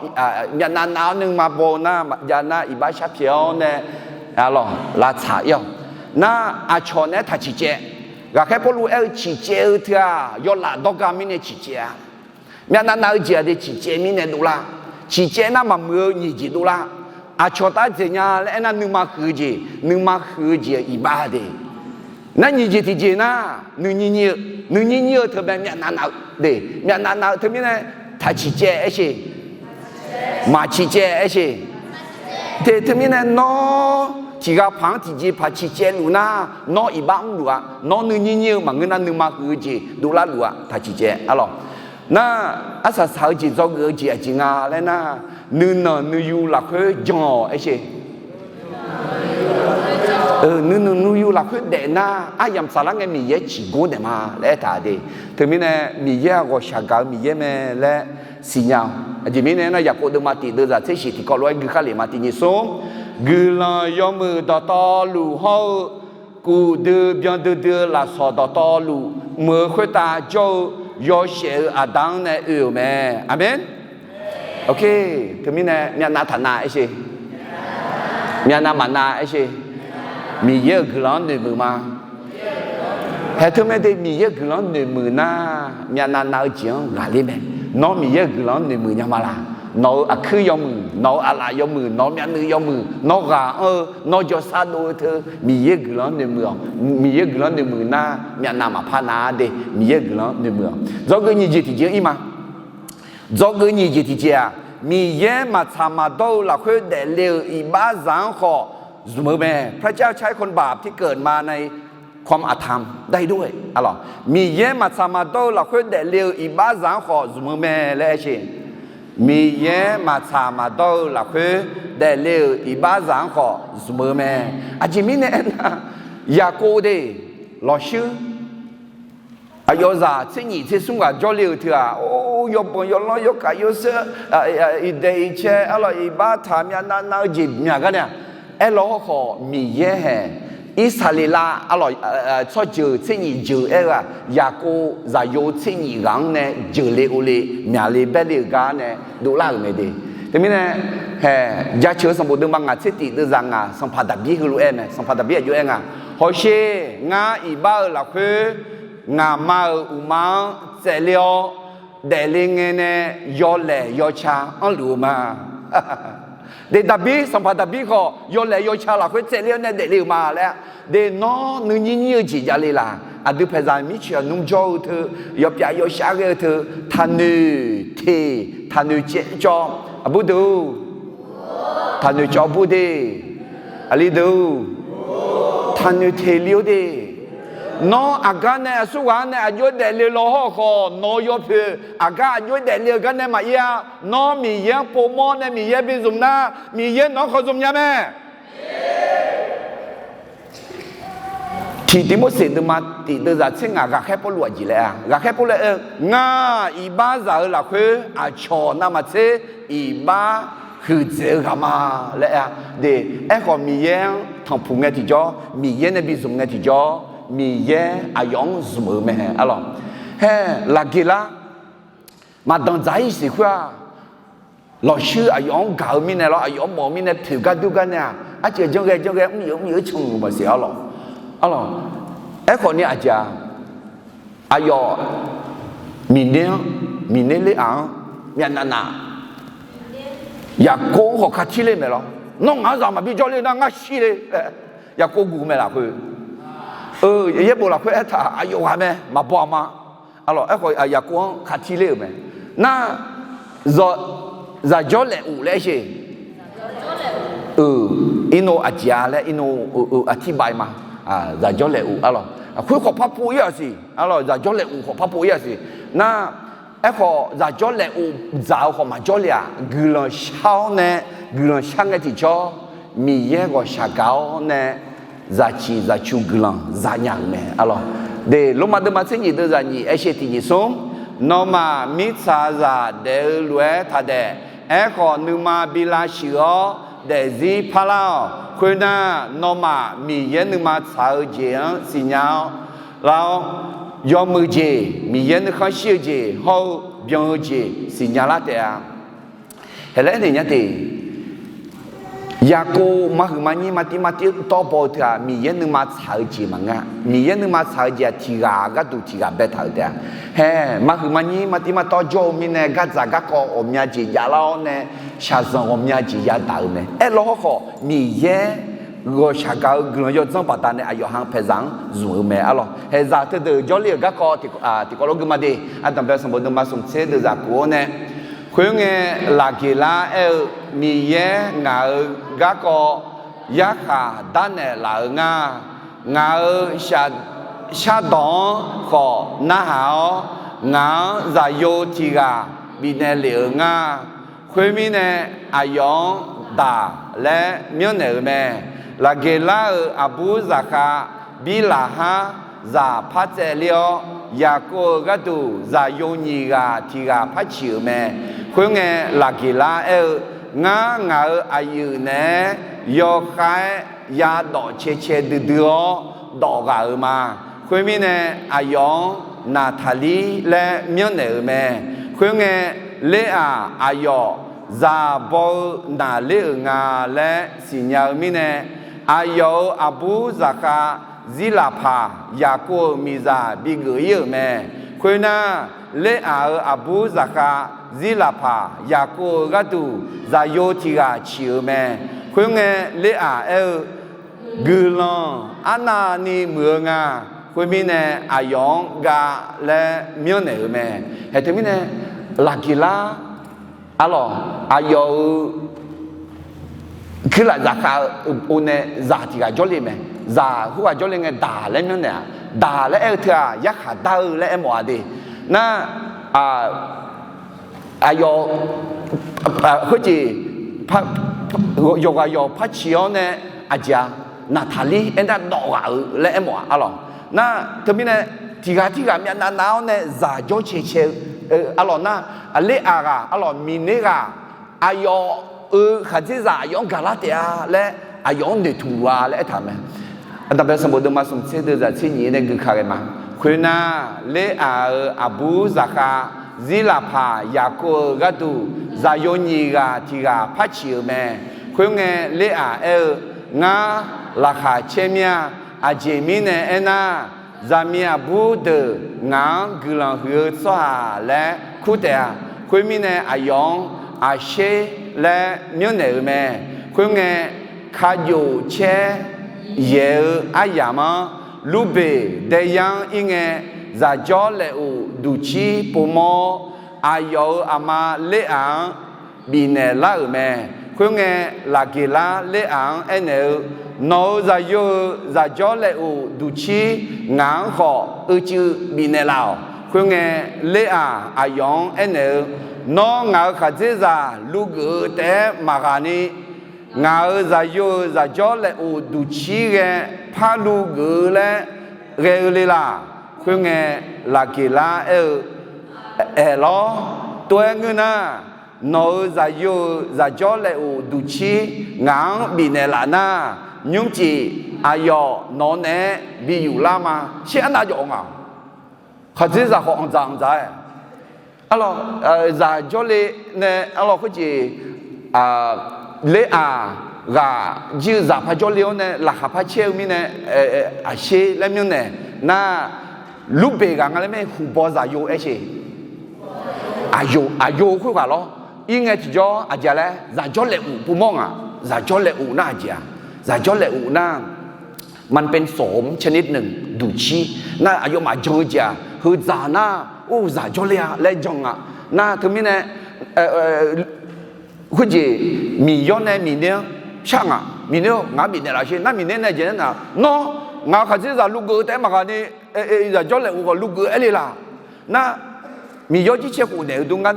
myavnav nav-awr nuima baw-eu nar, maqjav nar iqbax sharpyaeq-awr nae, arlawq, lavtsaq ir-awq. Nar, aqcawq naeq-aer taq ciqcaev. Ghaqkhaer Pawrluv aer-eu ciqcaev-eu teu-aq, yawlaf dawrga mirnae ciqcaev-a. Myavnav nav-eu jeq-aq de ciqcaev mirnae dovlar. Ciqcaev nar maqmuiq-eu nyiq jeq dovlar. Aqcawq taf dzaeq nya laer aernar, nuima huiq-eu jeq, nuima huiq-eu jeq-aq iqbax de. Nar nyiq jeq tiqjeq nar, nuinyir nyir-eu, nuinyir nyir-eu teu bae myavnav nav-eu de. Myavnav nav-eu teumirnae taq ciqcaev aer sheq, maq ciqcaev aer sheq. Te teumirnae nawr tiqghaq paq-anr tiqjeq paq ciqcaev luf nar, nawr iqbax mrluf-a. Nawr nuinyir nyir-eu maqngeur nar, nuima huiq-eu jeq dovlar luf-a. Taq ciqcaev arlawq. Nar, arsaq saq-eu jeq dzawgeuf-eu jeq aqjeq nga laer nar, nuinanq nuiyu lafkhoer jan-awq aer sheq. Nuinanq nuiyu lafkhoer daef nar, aryamq saflar ngae Miqyaer ciqgor daef ma laer aertaq de. Teumirnae Miqyaer-aq ghawqshaq gaq-eu Miqyaer mae laer siqnya-awq. Aqjeq mirnae aernar, Yaqkov deuvma tiq deuvzaq tser shiq tiqkawv lof-aer gui khar lef ma. Tiq nyiq smr, guiqlanq yawmuiq dawqtawvluf hawr-eu, kuf dui byan duidui-eu lafsawq dawqtawvluf mq-eu khoertav jawr-eu yawshaef-eu aqda-anr nae oe-euq mae. Aqmeq. Teumirnae myavnav taq nav aer sheq, myavnav maqnav aer sheq. Miqyaer-euq guiqlanq-anr noeqmuiq ma. Haeq teu mae de, Miqyaer-euq guiqlanq-anr noeqmuiq nar, myavnav nav-eu jeq-anr ghaqler mae. Nawr Miqyaer-euq guiqlanq-anr noeqmuiq nya ma laq? Nawq-euq aqkuir yawmuiq, nawq-euq aqlaf yawmuiq, nawq-eu myavnuiv yawmuiq, nawr ghaq anr-eu, nawr jawrsar dov-eu teu Miqyaer-euq guiqlanq-anr noeqmuiq-awq. Miqyaer-euq guiqlanq-anr noeqmuiq nar, myavnav maqpar nav-a de. Miqyaer-euq guiqlanq-anr noeqmuiq-awq. Dzawgeuf nyiq jeq tiqjeq ir ma. Dzawgeuf nyiq jeq tiqjeq-aq, Miqyaer maqtsaq maqdawr-eu lafkhoer daefle-euq iqbaxzaq-anr khawf zmq-eu mae. พระเจ้าใช้คนบาปที่เกิดมาในความอธรรมได้ด้วย Miqyaer maqtsaq maqdawr-eu lafkhoer daefle-euq iqbaxzaq-anr khawf zmq-eu mae laer aer sheq. Miqyaer maqtsaq maqdawr-eu lafkhoer daefle-euq iqbaxzaq-anr khawf zmq-eu mae. Aqjeq mirnae aernar, Yaqkov de, lawqshuir aqyawfzaq tser nyif tser smr ghaq jawrle-euq teu-aq, or, yawbanq yawlanr yawkaq yawseur, iqdaeq iqcae arlawq, iqbax taq myavnav nav-eu jeq myaq gar nae-aq, aerlawr hawrkhawf Miqyaer haeq Irsaqleqlav arlawq, tsawrjeuq tser nyif jeuq aer-eu-aq, Yaqkov zaqyo tser nyif ghaq-anr nae jeuqle ovle myaqle baerle-euq gar nae dovlar-euq mae de. Teumirnae, haeq jaceuq-eu sanqbof deuvma ngaq tser tif deuvzaq ngaq, sanqpaq Daqbir heulof-aer mae. Sanqpaq Daqbir aqjox aer nga, Hawsher, ngar iqbax-euq lafkhoer ngaqma-euq uqma-anr tsaevle-awr daefle ngae nae yawlaeq yawca anrluf-eu ma. De, Daqbir, sanqpaq Daqbir khawf yawlaeq yawca lafkhoer tsaevle-awr nae daefle-euq ma laer. De, nawr nuinyir nyir-eu jeq javle laq? Aqdui paeqzaq mirtsoeq-aq nmr jawr-eu teu, yawpyav yawshar ghae-eu teu, taqnoeq teq, taqnoeq caev cawv, aqbur deuq-or, taqnoeq cawv bur de. Aqli deuq-or, taqnoeq teq li-or de. Nawr aqgar nae aqsurghaq-anr nae aqjox-aer daefle law hawrkhawf, nawq-eu yawpoeq aqgar aqjox-aer daefle-eu gar nae maqir-a. Nawr Miqyaer-anr povmawr nae Miqyaer bi zmq nar, Miqyaer nawq-anr khawf zmq nya mae. Tiq Tiqmorseq deuvma tiq deuvzaq tser ngaq ghaqkhaer Pawrluv aqjeq laer-a. Ghaqkhaer Pawrluv aer-eu, Ngar iqbaxzaq-eu lafkhoer aqcawq navmaqtser iqbax huiqdzaeq-eu ghaq ma laer aer-a. De, aerkhawf Miqyaer-anr tanqpuq ngae tiqjawr, Miqyaer nae bi zmq ngae tiqjawr, Miqyaer aqyawf-anr zmq-eu mae arlawq. Haer laqgeq lar, maqdanq dzaq-ir siq khoer-aq, lawqshuir aqyawf-anr gaq-eu mirnae lawr, aqyawf-anr mawf-eu mirnae poeq gar dur gar nae-aq, arciv janr ghae janr ghae mr yaf mr yaf-aer canluf maqsiq arlawq. Arlawq, aerkhawf ni aqjeq-aq, aqyawf Miqner-anr, Miqner ler-aq-anr myavnav nav, Yaqkov-anr khawf katir ler maeq lawr. Nawr ngaq-anr zaq maqbi jawrler nar ngar shir le. Yaqkov guq mae lafkhoer, yaerbof lafkhoer aertaq aqyawf ghaq mae maqbaw aqma. Arlawq, aerkhawf Yaqkov-anr katir ler-euq mae. Nar, zaq, zaqjawr laequf laer aer sheq. Irnov aqjeq-a laer irnov-eu aqtirbav ma. Zaqjawr laequf arlawq, khoer khawf par pov ir-aq siq arlawq, zaqjawr laequf khawf par pov ir-aq siq. Nar, aerkhawf zaqjawr laequf dzaq-eu khawf maqjawr le-aq, guiqlanq shar-awr nae, guiqlanq shar ngae tiqjawr, Miqyaer ghawqshaq gaq-awr nae, zaqciq zaqcu guiqlanq zanya-euq mae arlawq. De, Lormav deuvma tser nyif deuvzaq nyif aer sheq tiq nyif smr, Nawmaf mirtsaqzaq daef-eu lof-aer taq daef. Aerkhawf, nuima bi lavshuif-awr daefzir parlar-awq. Khoernar, nawmaf Miqyaer nuima tsaq-eu jeq-anr siqnya-awr lar-awr, yawmuiq jeq, Miqyaer nuikhanr shir-eu jeq hawr-eu byan-eu jeq siqnya lar taef-a. Haeq laer aernaeq nya teq, Yaqkov maqhuiq maqnyir maqtiv maqtiv tawv baw-eu teu-aq, Miqyaer nuima tsaq-eu jeq maqngeur. Miqyaer nuima tsaq-eu jeq-aq, tiq ghaq gharduq tiq ghaq baetaq-euq taef-a. Haeq, maqhuiq maqnyir maqtiv maqtawv jawr-eu mirnae, gardzaq garkawv ghawqmya jeq javlar-awr nae, shaqzanq ghawqmya jeq yadaq-euq mae. Aerlawr hawrkhawf, Miqyaer ghawqshaq gaq-eu guiqlanq yawdzanr baqdanae aqyawf ha paeqzaq-anr zmq-eu mae arlawq. Haeqzaq teudeuq jawrle-euq garkawv tiqkawv lof gui ma de. Ardanqbae sanqbof deuvma smq tser deuvzaq kuf-awr nae, khoerngae, Laqgeqlar aer-eu, Miqyaer ngaq-euq garkawv yarkhaq darnaeq laf-eu nga. Ngaq-euq shardawq-anr khawf narhaq-awr, ngaq-anr zaqyo tiq ghaq bifnaeq lef-euq nga. Khoermirnae, aqyawf-anr Daq laer myanrnaeq-euq mae. Laqgeqlar-euq aqbur zaqkhav Birlaqhar zaq par tsaevler-awr, Yaqkov-euq gharduq zaqyo nyiq ghaq tiq ghaq par ciq-euq mae. Khoerngae, Laqgeqlar aer-eu, Ngar ngaq-euq aqyuif naeq-aer yawkhav-aer yadawf cae cae duidui-awr dawf ghaq-euq ma. Khoermirnae, aqyawf-anr Naqtaqlir laer myanrnaeq-euq mae. Khoerngae, Leraq aqyawf zaq baw-eu naqler-euq nga laer siqnya-eu mirnae, aqyawf-euq aqbur zaqkhav Zirlaqpaq Yaqkov-euq miqzaq bigeuf ir-euq mae. Khoernar, Leraq-euq aqbur zaqkhav Zirlaqpaq Yaqkov-euq gharduq zaqyo tiq ghaq ciq-euq mae. Khoerngae, Leraq aer-eu, Guiqlanq arnavni muiq-eu nga. Khoermirnae, aqyawf-anr Gav laer myanrnaeq-euq mae. Haeq teumirnae, Laqgeqlar arlawq, aqyawf-euq kuirlaf zaqkhav-eu nae zaq tiq ghaq jawrle mae. Zaq khoerghaq jawrle ngae Daq laer myanrnaeq-a. Daq laer aer-eu teu-aq, yarkhaq dar-eu laer aermawf-a de. Nar, aqyawf khoerjeq yawqghaq yawq par ciq-awr nae, aqjeq-a, Naqtaqlir aernar dawf ghaq-euq laer aermawf-a arlawq. Nar teumirnae, tiq ghaq tirghaq myavnav nav-awr nae zaq jawr cae cae-eu arlawq nar, Aqler aqghaq arlawq, Miqner ghaq, aqyawf-euq khaqdzerzaq aqyawf-anr gaqlar taef-a laer aqyawf-anr noeqtmq luf-a laer aertaq mae. Ardanqbae sanqbof deuvma smq tser deuvzaq tser nyiq nae gui ka ghae ma. Khoernar, Leraq-euq aqbur zaqkhav Zirlaqpaq Yaqkov-euq gharduq zaqyo nyiq ghaq tiq ghaq par ciq-euq mae. Khoerngae, Leraq aer-eu, Ngar laqkhaq caer mir-a. Aqjeq mirnae aernar, zaqmiq aqbur deuq ngaq-anr guiqlanq huiq-eu tsawrhaq laer kur taef-a. Khoermirnae, aqyawf-anr Aqsher laer myanrnaeq-euq mae. Khoerngae, kajov caer yaeq-eu aryamq-anr Lurbeq daeyar-anr ir ngae, zaqjawr laequf duqcir povmawr-awr, aqyawf-euq aqma Leraq-anr bifnaeq lar-euq mae. Khoerngae, Laqgeqlar Leraq-anr aernaeq-eu, Nawq-euq zaqyo-euq zaqjawr laequf duqcir ngaq-anr khawf uicuiv bifnaeq laf-awq. Khoerngae, Leraq aqyawf-anr aernaeq-eu, Nawr ngaq-euq khaqdzerzaq luv geuf-eu taef-aer maqghaq ni, ngaq-euq zaqyo-euq zaqjawr laequf duqcir ghae par luv geuf-eu laer ghae-eu le laq? Khoerngae, Laqgeqlar aer-eu, Aerlawr, tov-aer ngeur nar, nawq-euq zaqyo-euq zaqjawr laequf duqcir ngaq-anr bifnaeq laf nar, nymrcif aqyawf nawq-eu naeq-aer bi yuflar ma. Shir arnav jawf-eu nga. Khaqdzerzaq khawf anqdzaq anqdzaq-aer, arlawq, zaq jawrle nae arlawq khoerjeq, Leraq ghaq jir-eu zaq par jawrle-awr nae laqkhaq par caer-eu mirnae, Aqsher laer myanrnaeq nar, Lurbeq ghaq nga laer mae, huqbaw zaqyo aer sheq. Aqyawf, aqyawf khoerghaq lawr. Ir ngae tiqjawr aqjeq laer zaqjawr laequf povmawr ngaq. Zaqjawr laequf nar aqjeq-aq, zaqjawr laequf nar มันเป็นโสมชนิดหนึ่ง duqcir nar aqyawfmaf jan-eu jeq-aq, heu dzaq nar, or, zaq jawrle-a laer jan nga. Nar teumirnae, khoerjeq, Miqyaer nae Miqner-anr shar ngaq. Miqner-or, ngaq-anr bifnaeq laf sher nar, Miqner nae jeq nar, Nawr ngaq-euq khaqdzerzaq luv geuf-eu taef-aer maqghaq ni, zaq jawr laequf khawf luv geuf-eu aer le laq? Nar, Miqyaer jircaer khof naeq-eu dur ngar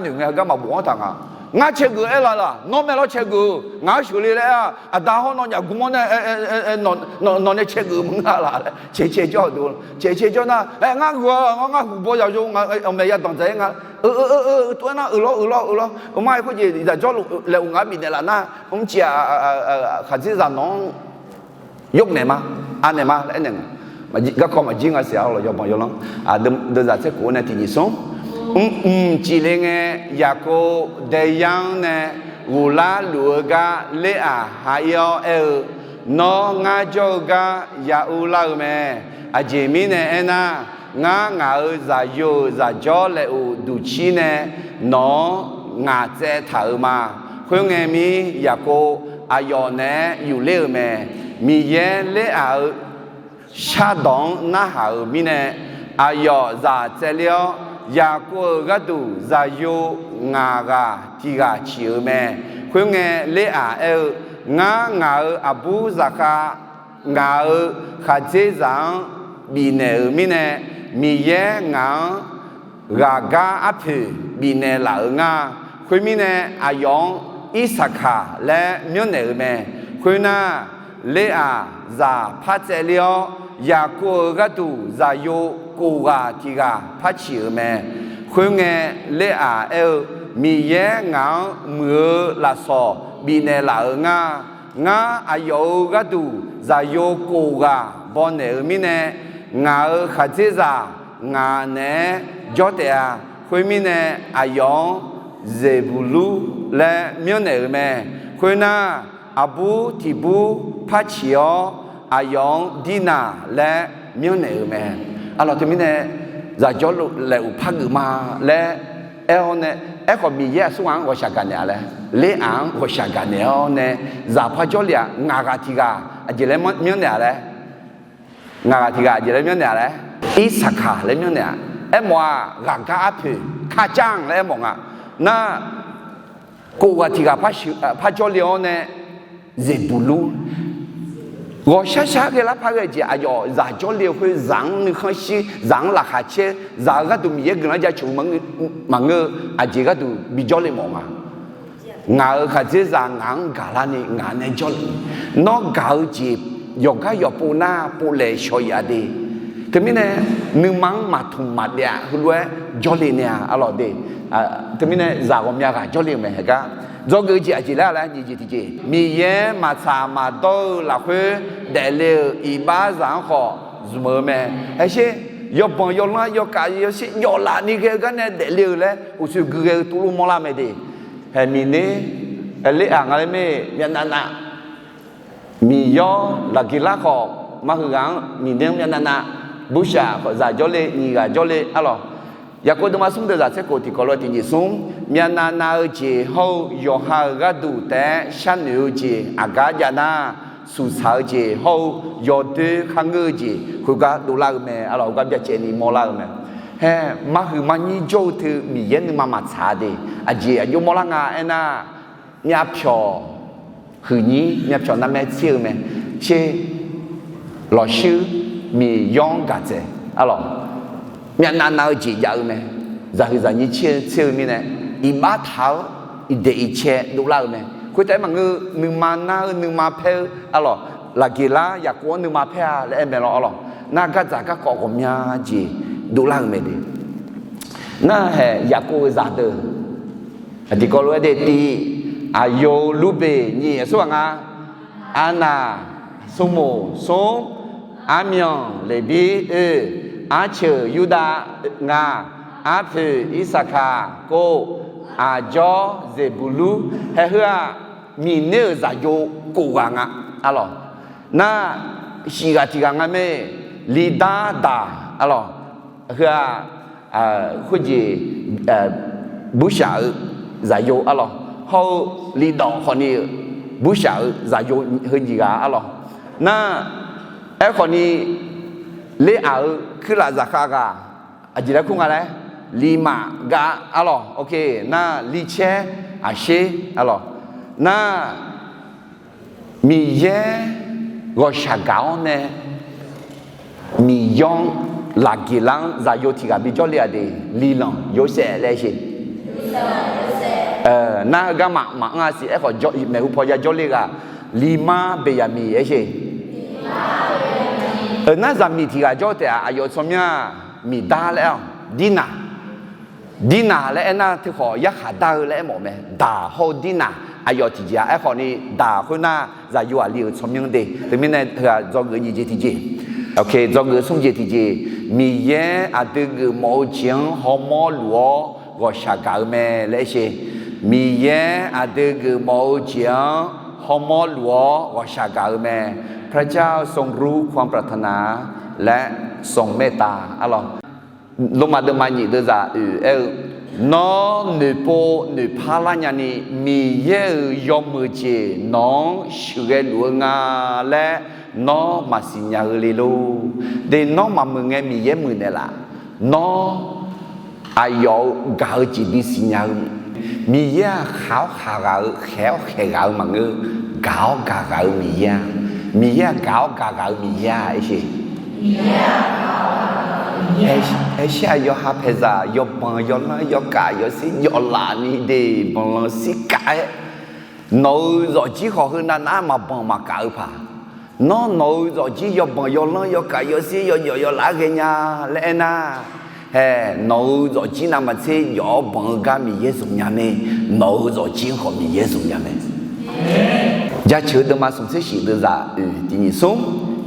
noeq ngae heugar maqbof-anr taq nga. Ngar cae geuf aer laf laf, nawr mae lawr cae geuf-eu, ngaq-anr sheuqle laer aer-a. Aqda hawr nawnyaf gmr-awr nae, nawq nae cae geuf maqngeur-a laf laer caeq cae jawr-eu deuq, caeq cae jawr nar, aer, ngar gheu-a, ngar huiq baw zaqyo, maeq ya danqdzaq-aer nga, eu eu eu eu tov-aer nar, euq lawr euq lawr euq lawr, mar-aer khoerjeq zaqjawr laeq-euq ngaq-anr bifnaeq laf nar, mrciq-aq, khaqdzerzaq nawq-anr yawrnaeq ma, anaeq ma laer aernaeq-a. Garkawv maqjir nga siq-a lawq, yawbanq yawlanr, deuvzaq tser khof-awr nae tiqnyiq smr. Mrmq cifle ngae, Yaqkov daeyar-anr nae ghoflar luf-eu gar Leraq ha-ir-awr aer-eu, Nawr ngar jawr-eu gar ya urlar-eu mae. Aqjeq mirnae aernar, ngar ngaq-euq zaqyo-euq zaqjawr laeqhmq duqcir nae nawq-anr ngaq tsaev taq-euq ma. Khoerngae mir Yaqkov aqyawf naeq-aer yufler-euq mae. Miqyaer Leraq-euq shardawq-anr narhaq-euq mirnae, aqyawf zaq tsaevler-awr, Yaqkov-euq gharduq zaqyo ngaq ghaq tiq ghaq ciq-euq mae. Khoerngae Leraq aer-eu, Ngar ngaq-euq aqbur zaqkhav ngaq-euq khaqdzerzaq-anr bifnaeq-euq mirnae, Miqyaer ngaq-anr ghaqgar arpoeq bifnaeq laf-euq nga. Khoermirnae, aqyawf-anr Irsaqkaq laer myanrnaeq-euq mae. Khoernar, Leraq zaq par tsaevler-awr, Yaqkov-euq gharduq zaqyo kof ghaq tiq ghaq par ciq-euq mae. Khoerngae, Leraq aer-eu, Miqyaer ngaq-anr muiq-eu lafsawq bifnaeq laf-euq nga. Ngar aqyawf-euq gharduq zaqyo kof ghaq bawnaeq-euq mirnae, ngaq-euq khaqdzerzaq ngaq naeq-aer jawr taef-a. Khoermirnae, aqyawf-anr Zeqbuqlur laer myanrnaeq-euq mae. Khoernar, aqbur tiq bur par ciq-awr, aqyawf-anr Dirnaq laer myanrnaeq-euq mae. Arlawq, teumirnae zaqjawr laeqhmq par geuf ma laer aer-awr nae, aerkhawf Miqyaer aqsur ngaq-anr ghawqshaq gaqnaeq-a laer, Leraq-anr ghawqshaq gaqnaeq-awr nae, zaq par jawrle-aq ngaq ghaq tiq ghaq aqjeq laer myanrnaeq-a laer, ngaq ghaq tiq ghaq aqjeq laer myanrnaeq-a laer, Irsaqkaq laer myanrnaeq-a. Aermawf-aq, ghaqgar arpoeq, ข้าจ้าง laer aermawf nga. Nar, kof ghaq tiq ghaq par jawrle-awr nae, Zeqbuqlur, ghawqshar shar ghae lar par ghae jeq aqyawf zaq jawrle-eu khoer zaq-anr nuikhanr shir, zaq-anr laqkhaq caer, zaq-euq gharduq Miqyaer guiqlanq jaceuq-eu maqngeur-eu aqjeq gharduq bijawrle mawf nga. Ngaq-euq khaqdzerzaq ngaq-anr gaqlarni ngaq nae jawrle. Nawr gaq-eu jeq yawqgar yawqpov nar povlaeq shawq-iq-a de. Teumirnae nuima-anr maqtmq maqdaef-a heulof-aer jawrle nae-a arlawq de. Teumirnae zaq ghawqmya ghaq jawrle-euq mae haeqgar. Dzawgeuf-eu jeq aqjeq laer-a laer nyiq jeq tiqjeq, Miqyaer maqtsaq maqdawr-eu lafkhoer daefle-euq iqbaxzaq-anr khawf zmq-eu mae. Haeqsher, yawbanq yawlanr yawkaf yawsher yawflaf ni ghae-eu gar nae daefle-eu laer uqshoe gui ghae-eu tuvluf mawrlar mae de. Haeq Miqner, Leraq nga laer mae, myavnav nav, Miqyawr, Laqgeqlar khawf, marhuiq ghaq-anr Miqner-anr myavnav nav, burshaq khawf zaq jawrle nyiq ghaq jawrle arlawq. Yaqkov deuvma smr deuq zaq tser khof tiqkawv lof-aer tiqnyiq smr, myavnav nav-eu jeq hawr-eu yawqha-euq gharduq taef-aer sharnoeq-eu jeq aqgar jav nar, suqsaq-eu jeq hawr-eu yawdoer kharngeur-eu jeq khoergar dovlar-eu mae arlawq, heugar byacaevni mawrlar-eu mae. Haer, marhuiq marnyir jawr-eu teu Miqyaer nuima maqtsaq-a de. Aqjeq aqjox mawrlar nga aernar, myavpyawq huiqnyir myavpyawq narmaer tser-eu mae. Tser, lawqshuir, Miqyawr-anr gaqdzaeq arlawq, myavnav nav-eu jeq jav-eu mae. Zaqhuiq zaqnyir tser-eu tser-eu mirnae, iqbax taq-awr iqdaeq iqcae dovlar-eu mae. Khoertaef-aer maqngeur-eu nuima nar-eu nuima paer-eu arlawq, Laqgeqlar Yaqkov-anr nuima paer-a laer aer mae lawr arlawq. Nar gardzaq garkawv ghawqmya jeq dovlar-eu mae de. Nar haeq Yaqkov-euq zaqdeuq tiqkawv lof-aer de tiq, aqyawf-euq Lurbeq nyiq, aqsurghaq nga, arnaq smrmoq smr, armyanq Leqbir oe, arceuq Yurdav nga, arpoeq Irsaqkaq kov, aqjawr Zeqbuqlur. Haeq heu-aq, Miqner-euq zaqyo kof ghaq nga arlawq. Nar, shif ghaq tiq ghaq nga mae, Lirdar daq arlawq. Heu-aq, khoerjeq, burshaq-eu zaqyo arlawq. Hawr-eu Lirdawq khawfni-euq burshaq-eu zaqyo heu nyiq ghaq arlawq. Nar, aerkhawfni Leraq-euq kuirlaf zaqkhav ghaq aqjeq laer kur nga laer, Lirmaf gar arlawq. Nar, Lircaer aqsher arlawq. Nar, Miqyaer ghawqshaq gaq-awr nae Miqyawr-anr Laqgeqlar-anr zaqyo tiq ghaq bijawr le-aq de. Lilanq Yorsaev laer sher. Nar heugar maqmaf anr-a siq. Aerkhawf maeqhu paw ya jawrle ghaq, หลีมาเบนยามิน aersheq. Euq, nar zaqmiq tiq ghaq jawr taef-aq, aqyawf tsawrmyanr-aq, Miqdar laer aer-awq. Dirnaq, Dirnaq laer aernar teukhawf yarkhaq dar-eu laer aermawf mae. Daq hawr-eu Dirnaq, aqyawf tiqjeq-a. Aerkhawfni daq khoernar zaqyo aqli-euq tsawrmyanr de. Teumirnae heughaq dzawgeuf nyiq jeq tiqjeq, dzawgeuf smr jeq tiqjeq, Miqyaer aqdui geufmawf-eu jeq-anr hawmawr luf-awr ghawqshaq gaq-eu mae laer aersheq. Miqyaer aqdui geufmawf-eu jeq-anr hawmawr luf-awr ghawqshaq gaq-eu mae. พระเจ้าทรงรู้ความปรารถนาและทรงเมตตา arlawq. Lormav deuvma nyiq deuvzaq oeq aer-eu, Nawr noeqpov noeqpar lar nyani, Miqyaer-euq yawmuiq jeq nawq-anr sheuqghae luf-eu nga laer nawr maqsiq nya-eu le lor. De, nawr maqmuiq ngae Miqyaer muiqnaeq laf. Nawr aqyawf-euq gaq-eu jeq bisiq nya-eu. Miqyaer-aq khaq-awr khaq ghaq-eu, khaeq-awr khaeq ghaq-eu maqngeur. Gaq-awr gaq ghaq-eu Miqyaer-a. Miqyaer-aq gaq-awr gaq ghaq-eu Miqyaer-a aersheq. Aershir-aq, yawqha paeqzaq yawbanq yawlanr yawkaf yawsir yawflaf ni de, banqlanq sirkaf-aer nawq-euq zawqjir khawf heu navnav maqbanq maqkaf-eu paq. Nawr nawq-euq zawqjir yawbanq yawlanr yawkaf yawsir yawjawf yawlaf-aer ghaenya laer aernar, hae, nawq-euq zawqjir navmaqtser jawf-awr banq-eu gar Miqyaer zmq nya mae. Nawq-euq zawqjir-anr khawf Miqyaer zmq nya mae. Jaceuq-eu deuvma smq tser shif deuvzaq oeq tiq nyiq smr,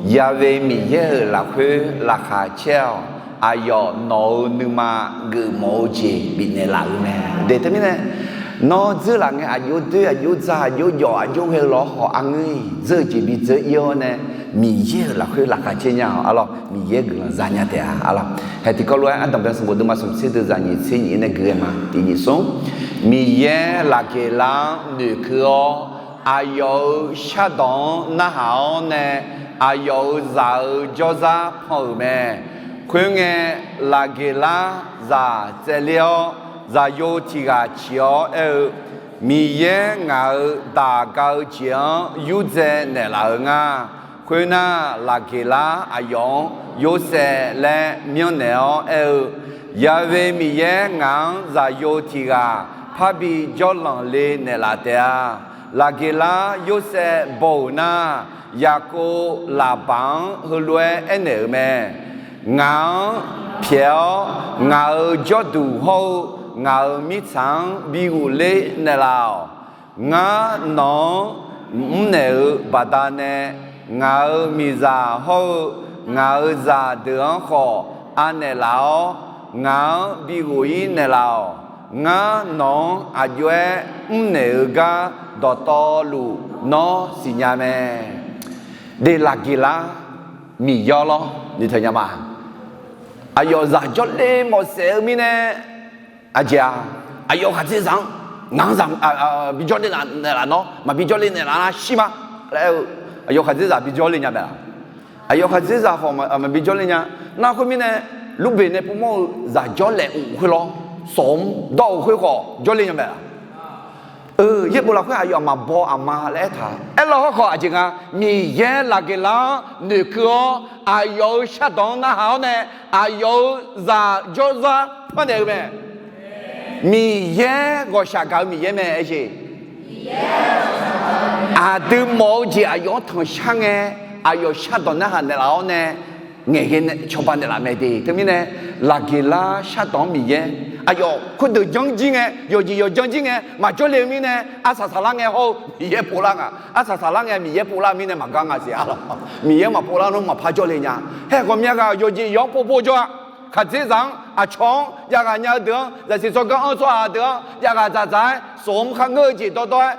Yahweh Miqyaer-euq lafkhoer laqkhaq caer-awq. Aqyawf nawq-euq nuima geufmawf-eu jeq bifnaeq laf-eu mae. De, teumirnae nawr dzeur laf ngae aqjox doer aqjox dzaq aqjox jawf aqjox ghae-eu lawr khawf arngeur-iq dzeur-eu jeq bidzeur ir-awr nae Miqyaer-euq lafkhoer laqkhaq caer nya-awq arlawq. Miqyaer guiqlanq zanya taef-a arlawq. Hae, tiqkawv lof-aer ardanq bae sanqbof deuvma smq tser deuvzaq nyiq tser nyiq-ir nae gui-aer ma. Tiq nyiq smr, Miqyaer laqgeqlar-anr noeqkeuv-awr, aqyawf-euq shardawq-anr narhaq-awr nae, aqyawf-euq zaq-euq jawrzar pan-euq mae. Khoerngae, laqgeqlar zaq tsaevler-awr, zaqyo tiq ghaq ciq-awr aer-eu, Miqyaer ngaq-euq daq ga-eu jeq-anr yurdzae naeqlaf-euq nga. Khoernar, laqgeqlar aqyawf-anr Yorsaev laer myanrnaeq-awr aer-eu, Yahweh Miqyaer ngaq-anr zaqyo tiq ghaq parbi jawrlanq le naeqlaf taef-a. Laqgeqlar Yorsaev baw-euq nar, Yaqkov laqbaq-anr heulof-aer aernaeq-euq mae. Ngaq-anr pyaeq-awr, ngaq-euq jawrduq hawr-eu ngaq-euq mirtsaq-anr bi ghofler naeqlaf-awq. Ngar nawq-anr mrnaeq-euq baqdanae, ngaq-euq miqzaq hawr-eu ngaq-euq zaqdeuq-anr khawf anaeq laf-awr, ngaq-anr bi ghof-ir naeqlaf-awq. Ngar nawq-anr aqjox-aer mrnaeq-eu gar dawqtawvluf nawr siqnya mae. De, laqgeqlar Miqyaer lawr, ni teu nya ma. Aqyawf zaq jawrle mawf saef-eu mirnae, aqjeq-a, aqyawf khaqdzerzaq-anr ngaq-anr zaq bijawr le naeqlaf nawr, maqbi jawrle naeqlaf nar shir ma laer aer-eu, aqyawf khaqdzerzaq bijawr le nya mae-a. Aqyawf khaqdzerzaq khawf maqbi jawrle nya. Nar khoermirnae, Lurbeq nae povmawr-eu zaq jawrlaef of khoer lawr, sawq-anr dawr-eu khoer khawf jawrle nya mae-a. Yaerbof lafkhoer aqyawf maqbaw aqma laer aertaq. Aerlar hawrkhawf aqjeq nga, Miqyaer laqgeqlar-anr noeqkeuv-awr, aqyawf-euq shardawq-anr narhaq-awr nae, aqyawf-euq zaq jawrzar pannaeq-eu mae. Miqyaer ghawqshaq gaq-eu Miqyaer mae aersheq. Aqdui mawf-eu jeq aqyawf-anr tanqshar ngae, aqyawf shardawq narhaq naeqlaf-awr nae, ngaeqghae nae cawba naeqlaf mae de. Teumirnae, laqgeqlar shardawq-anr Miqyaer, aqyawf khoerdeuq janr jir ngae, yawqjeq yawqjan jir ngae maqjawr le-eu mirnae, arsaq saqlar ngae hawr-eu Miqyaer povlar nga. Arsaq saqlar ngae Miqyaer povlar-eu mirnae maqgar nga siq arlawq. Miqyaer maqpovlar nar maqpar jawrle nya. Hae, ghawqmya ghaq yawqjeq yawq-anr povpov jawr-a. Khaqdzerzaq-anr, aqcawq-anr, javghaq nya-eu deuq-anr, zaqsiq tsawrganr-anr tsawrhaq deuq-anr javghaq dzaqdzaq-aer, sawq-anr kharngeur-eu jeq dawrdawr-aer,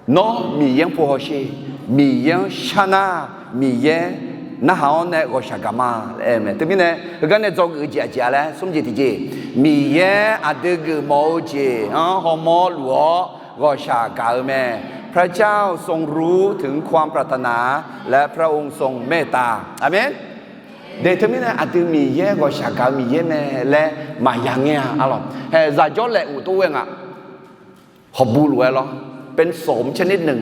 nawr Miqyaer-anr pov hawsher. Miqyaer-anr shar nar, Miqyaer narhaq-awr nae ghawqshaq gaq ma laer aer-eu mae. Teumirnae heugar nae dzawgeuf-eu jeq aqjeq-a laer smr jeq tiqjeq, Miqyaer aqdui geufmawf-eu jeq-anr hawmawr luf-awr ghawqshaq gaq-eu mae. พระเจ้าทรงรู้ถึงความปรารถนา และพระองค์ทรงเมตตา Aqmeq. De, teumirnae aqdui Miqyaer ghawqshaq gaq-eu Miqyaer mae laer maqya ngaer-a arlawq. Hae, zaq jawrlaef of tov ghae nga. Hawqbu lof-aer lawr, เป็นสมชนิดหนึ่ง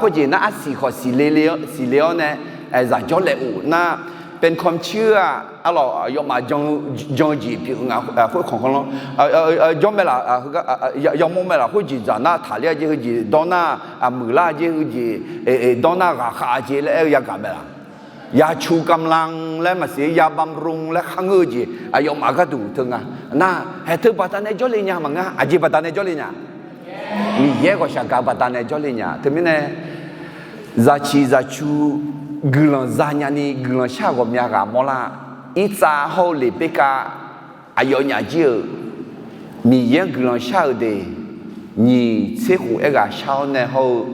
khoerjeq nar arsiq khawf siqle, siqle-awr nae, zaq jawrlaef of nar, เป็นความเชื่อ arlawq, aqyawfmaf jan-eu jeq pyeuf-eu nga khoerkhanq khanqlanr, jawr mae laf, yamawr mae laf khoerjeq dzaq nar taqler-a jeq heujeq dawr nar, muiqlar-a jeq heujeq dawr nar ghaqkhav-a jeq laer aer-eu yagaq mae laf. ยาชูกำลัง laer maqsiq, ยาบำรุง laer kharngeur-eu jeq aqyawfmaf gharduq teu nga. Nar haeq teu baqdanae jawrle nya maqngeur, aqjeq baqdanae jawrle nya, Miqyaer ghawqshaq gaq-eu baqdanae jawrle nya. Teumirnae zaqciq zaqcu guiqlanq zanya ni guiqlanq shar-eu ghawqmya ghaq mawrlar, irtsav hawr-eu leqbekav aqyawfnyaf jir-euq Miqyaer-anr guiqlanq shar-euq de, nyiq tser khof aerghaq shar-awr nae hawr-eu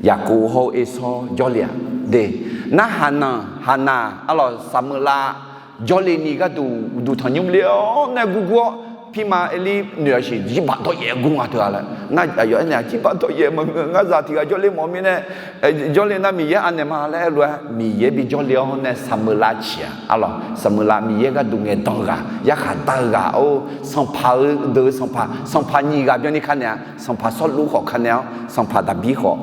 Yaqkov hawr-eu Ersawr jawrle-aq de. Narhaq nanq haq naq arlawq Saqmeuqlav jawrle ni gharduq uqduq tanqnymr le-awr nae gurgur-awr pirma Erlir noeq-a siq, jirbaq dawryaef gur nga teu-a laer. Nar aqyawf aernaeq-aq, jirbaq dawryaef maqngeur, ngar zaq tiq ghaq jawrle mawf-eu mirnae, jawrle nar Miqyaer anaeq ma laer aer lof-aer, Miqyaer bi jawrle-awr nae Saqmeuqlav ciq-aq arlawq, Saqmeuqlav Miqyaer gharduq ngaeqdan-eu ghaq, yarkhaq dar-eu ghaq-or, sanqpaq-eu deuq-eu sanqpaq, sanqpaq nyiq ghaq byanni ka naeq-a, sanqpaq Sawrluv khawf ka naeq-awr, sanqpaq Daqbir khawf,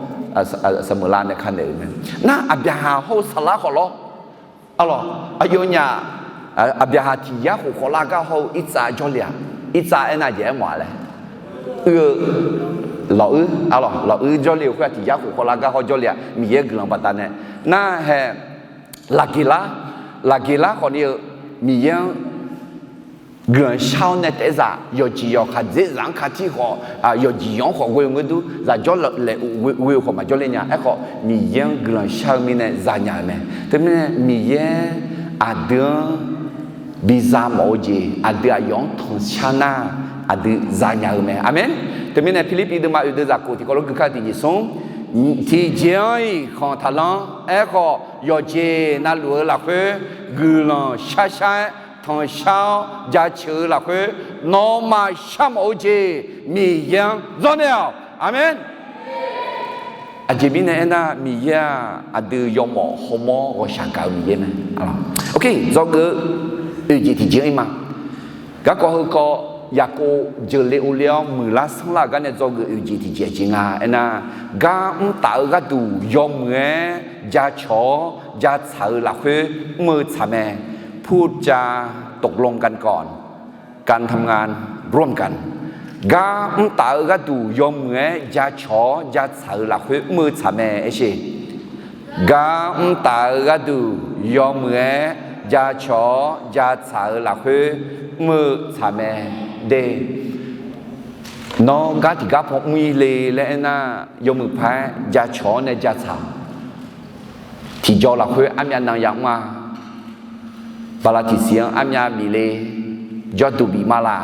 Saqmeuqlav nae ka naeq-euq mae. Nar Aqbyaqhaq hawr-eu Saqlar khawf lawr, arlawq, aqyawfnyaf Aqbyaqhaq tiq yar khof khawf lar gar hawr-eu Irtsav jawrle-aq, Irtsav aernar jeq aermawf-a laer, uir-eu lawq uir, arlawq, lawq uir jawrle-euq khoer-aq tiq yar khof khawf lar gar hawr jawrle-aq, Miqyaer guiqlanq baqdanae. Nar haeq Laqgeqlar, Laqgeqlar khawf ni-eu Miqyaer-anr guiqlanq shar-awr nae taef-aer zaq yawqjeq yawqkhaq dzer zaq-anr ka tir khawf, yawqjeq yawq-anr khawf ghoe-eu ngeur dur zaqjawr laeq ghoe-eu khawf maqjawr le nya. Aerkhawf Miqyaer-anr guiqlanq shar-eu mirnae zanya-euq mae. Teumirnae Miqyaer aqdui-anr biza mawf-eu jeq, aqdui aqyawf-anr tanqshar nar, aqdui zanya-eu mae. Aqmeq. Teumirnae Pirlirpiv deuvma oeq deuv zaqkof tiqkawv lof gui kar tiqjeq smr, tiqjeq-anr-iq khanq taqlanr. Aerkhawf yawqjeq navluf-eu lafkhoer guiqlanq sharshar-aer tanqshar-awr jaceuq-eu lafkhoer, nawmaf sharmawf-eu jeq Miqyaer-anr zanrnaeq-awq. Aqmeq. Aqjeq mirnae aernar, Miqyaer-aq aqdui yawmawf hawmawr ghawqshaq gaq-eu Miqyaer mae. Dzawgeuf-eu oeq jeq tiqjeq-anr ir ma. Garkawv heukawv Yaqkov jeuqle ovle-awr muiqlar sanrlar-euq gar nae dzawgeuf oeq jeq tiqjeq jeq nga aernar, gar mr taf-eu gharduq yawmuiq-aer jacawq-awr jatsaq-eu lafkhoer mr-eu tsaq mae. พูดจาตกลงกันก่อน การทำงานร่วมกัน Gar mr taf-eu gharduq yawmuiq-aer jacawq-awr jatsaq-eu lafkhoer mr-eu tsaq mae aershe. Gar mr taf-eu gharduq yawmuiq-aer jacawq-awr jatsaq-eu lafkhoer mr-eu tsaq mae de. Nawr gar tiqgar paw mr-ir le laer aernar, yawmuiq paq-aer jacawq-awr nae jatsaq-awq. Tiqjaw lafkhoer armyav nan yamr-a. Bala tiqsiq-anr armyav bif le, jawrduq bif ma laq,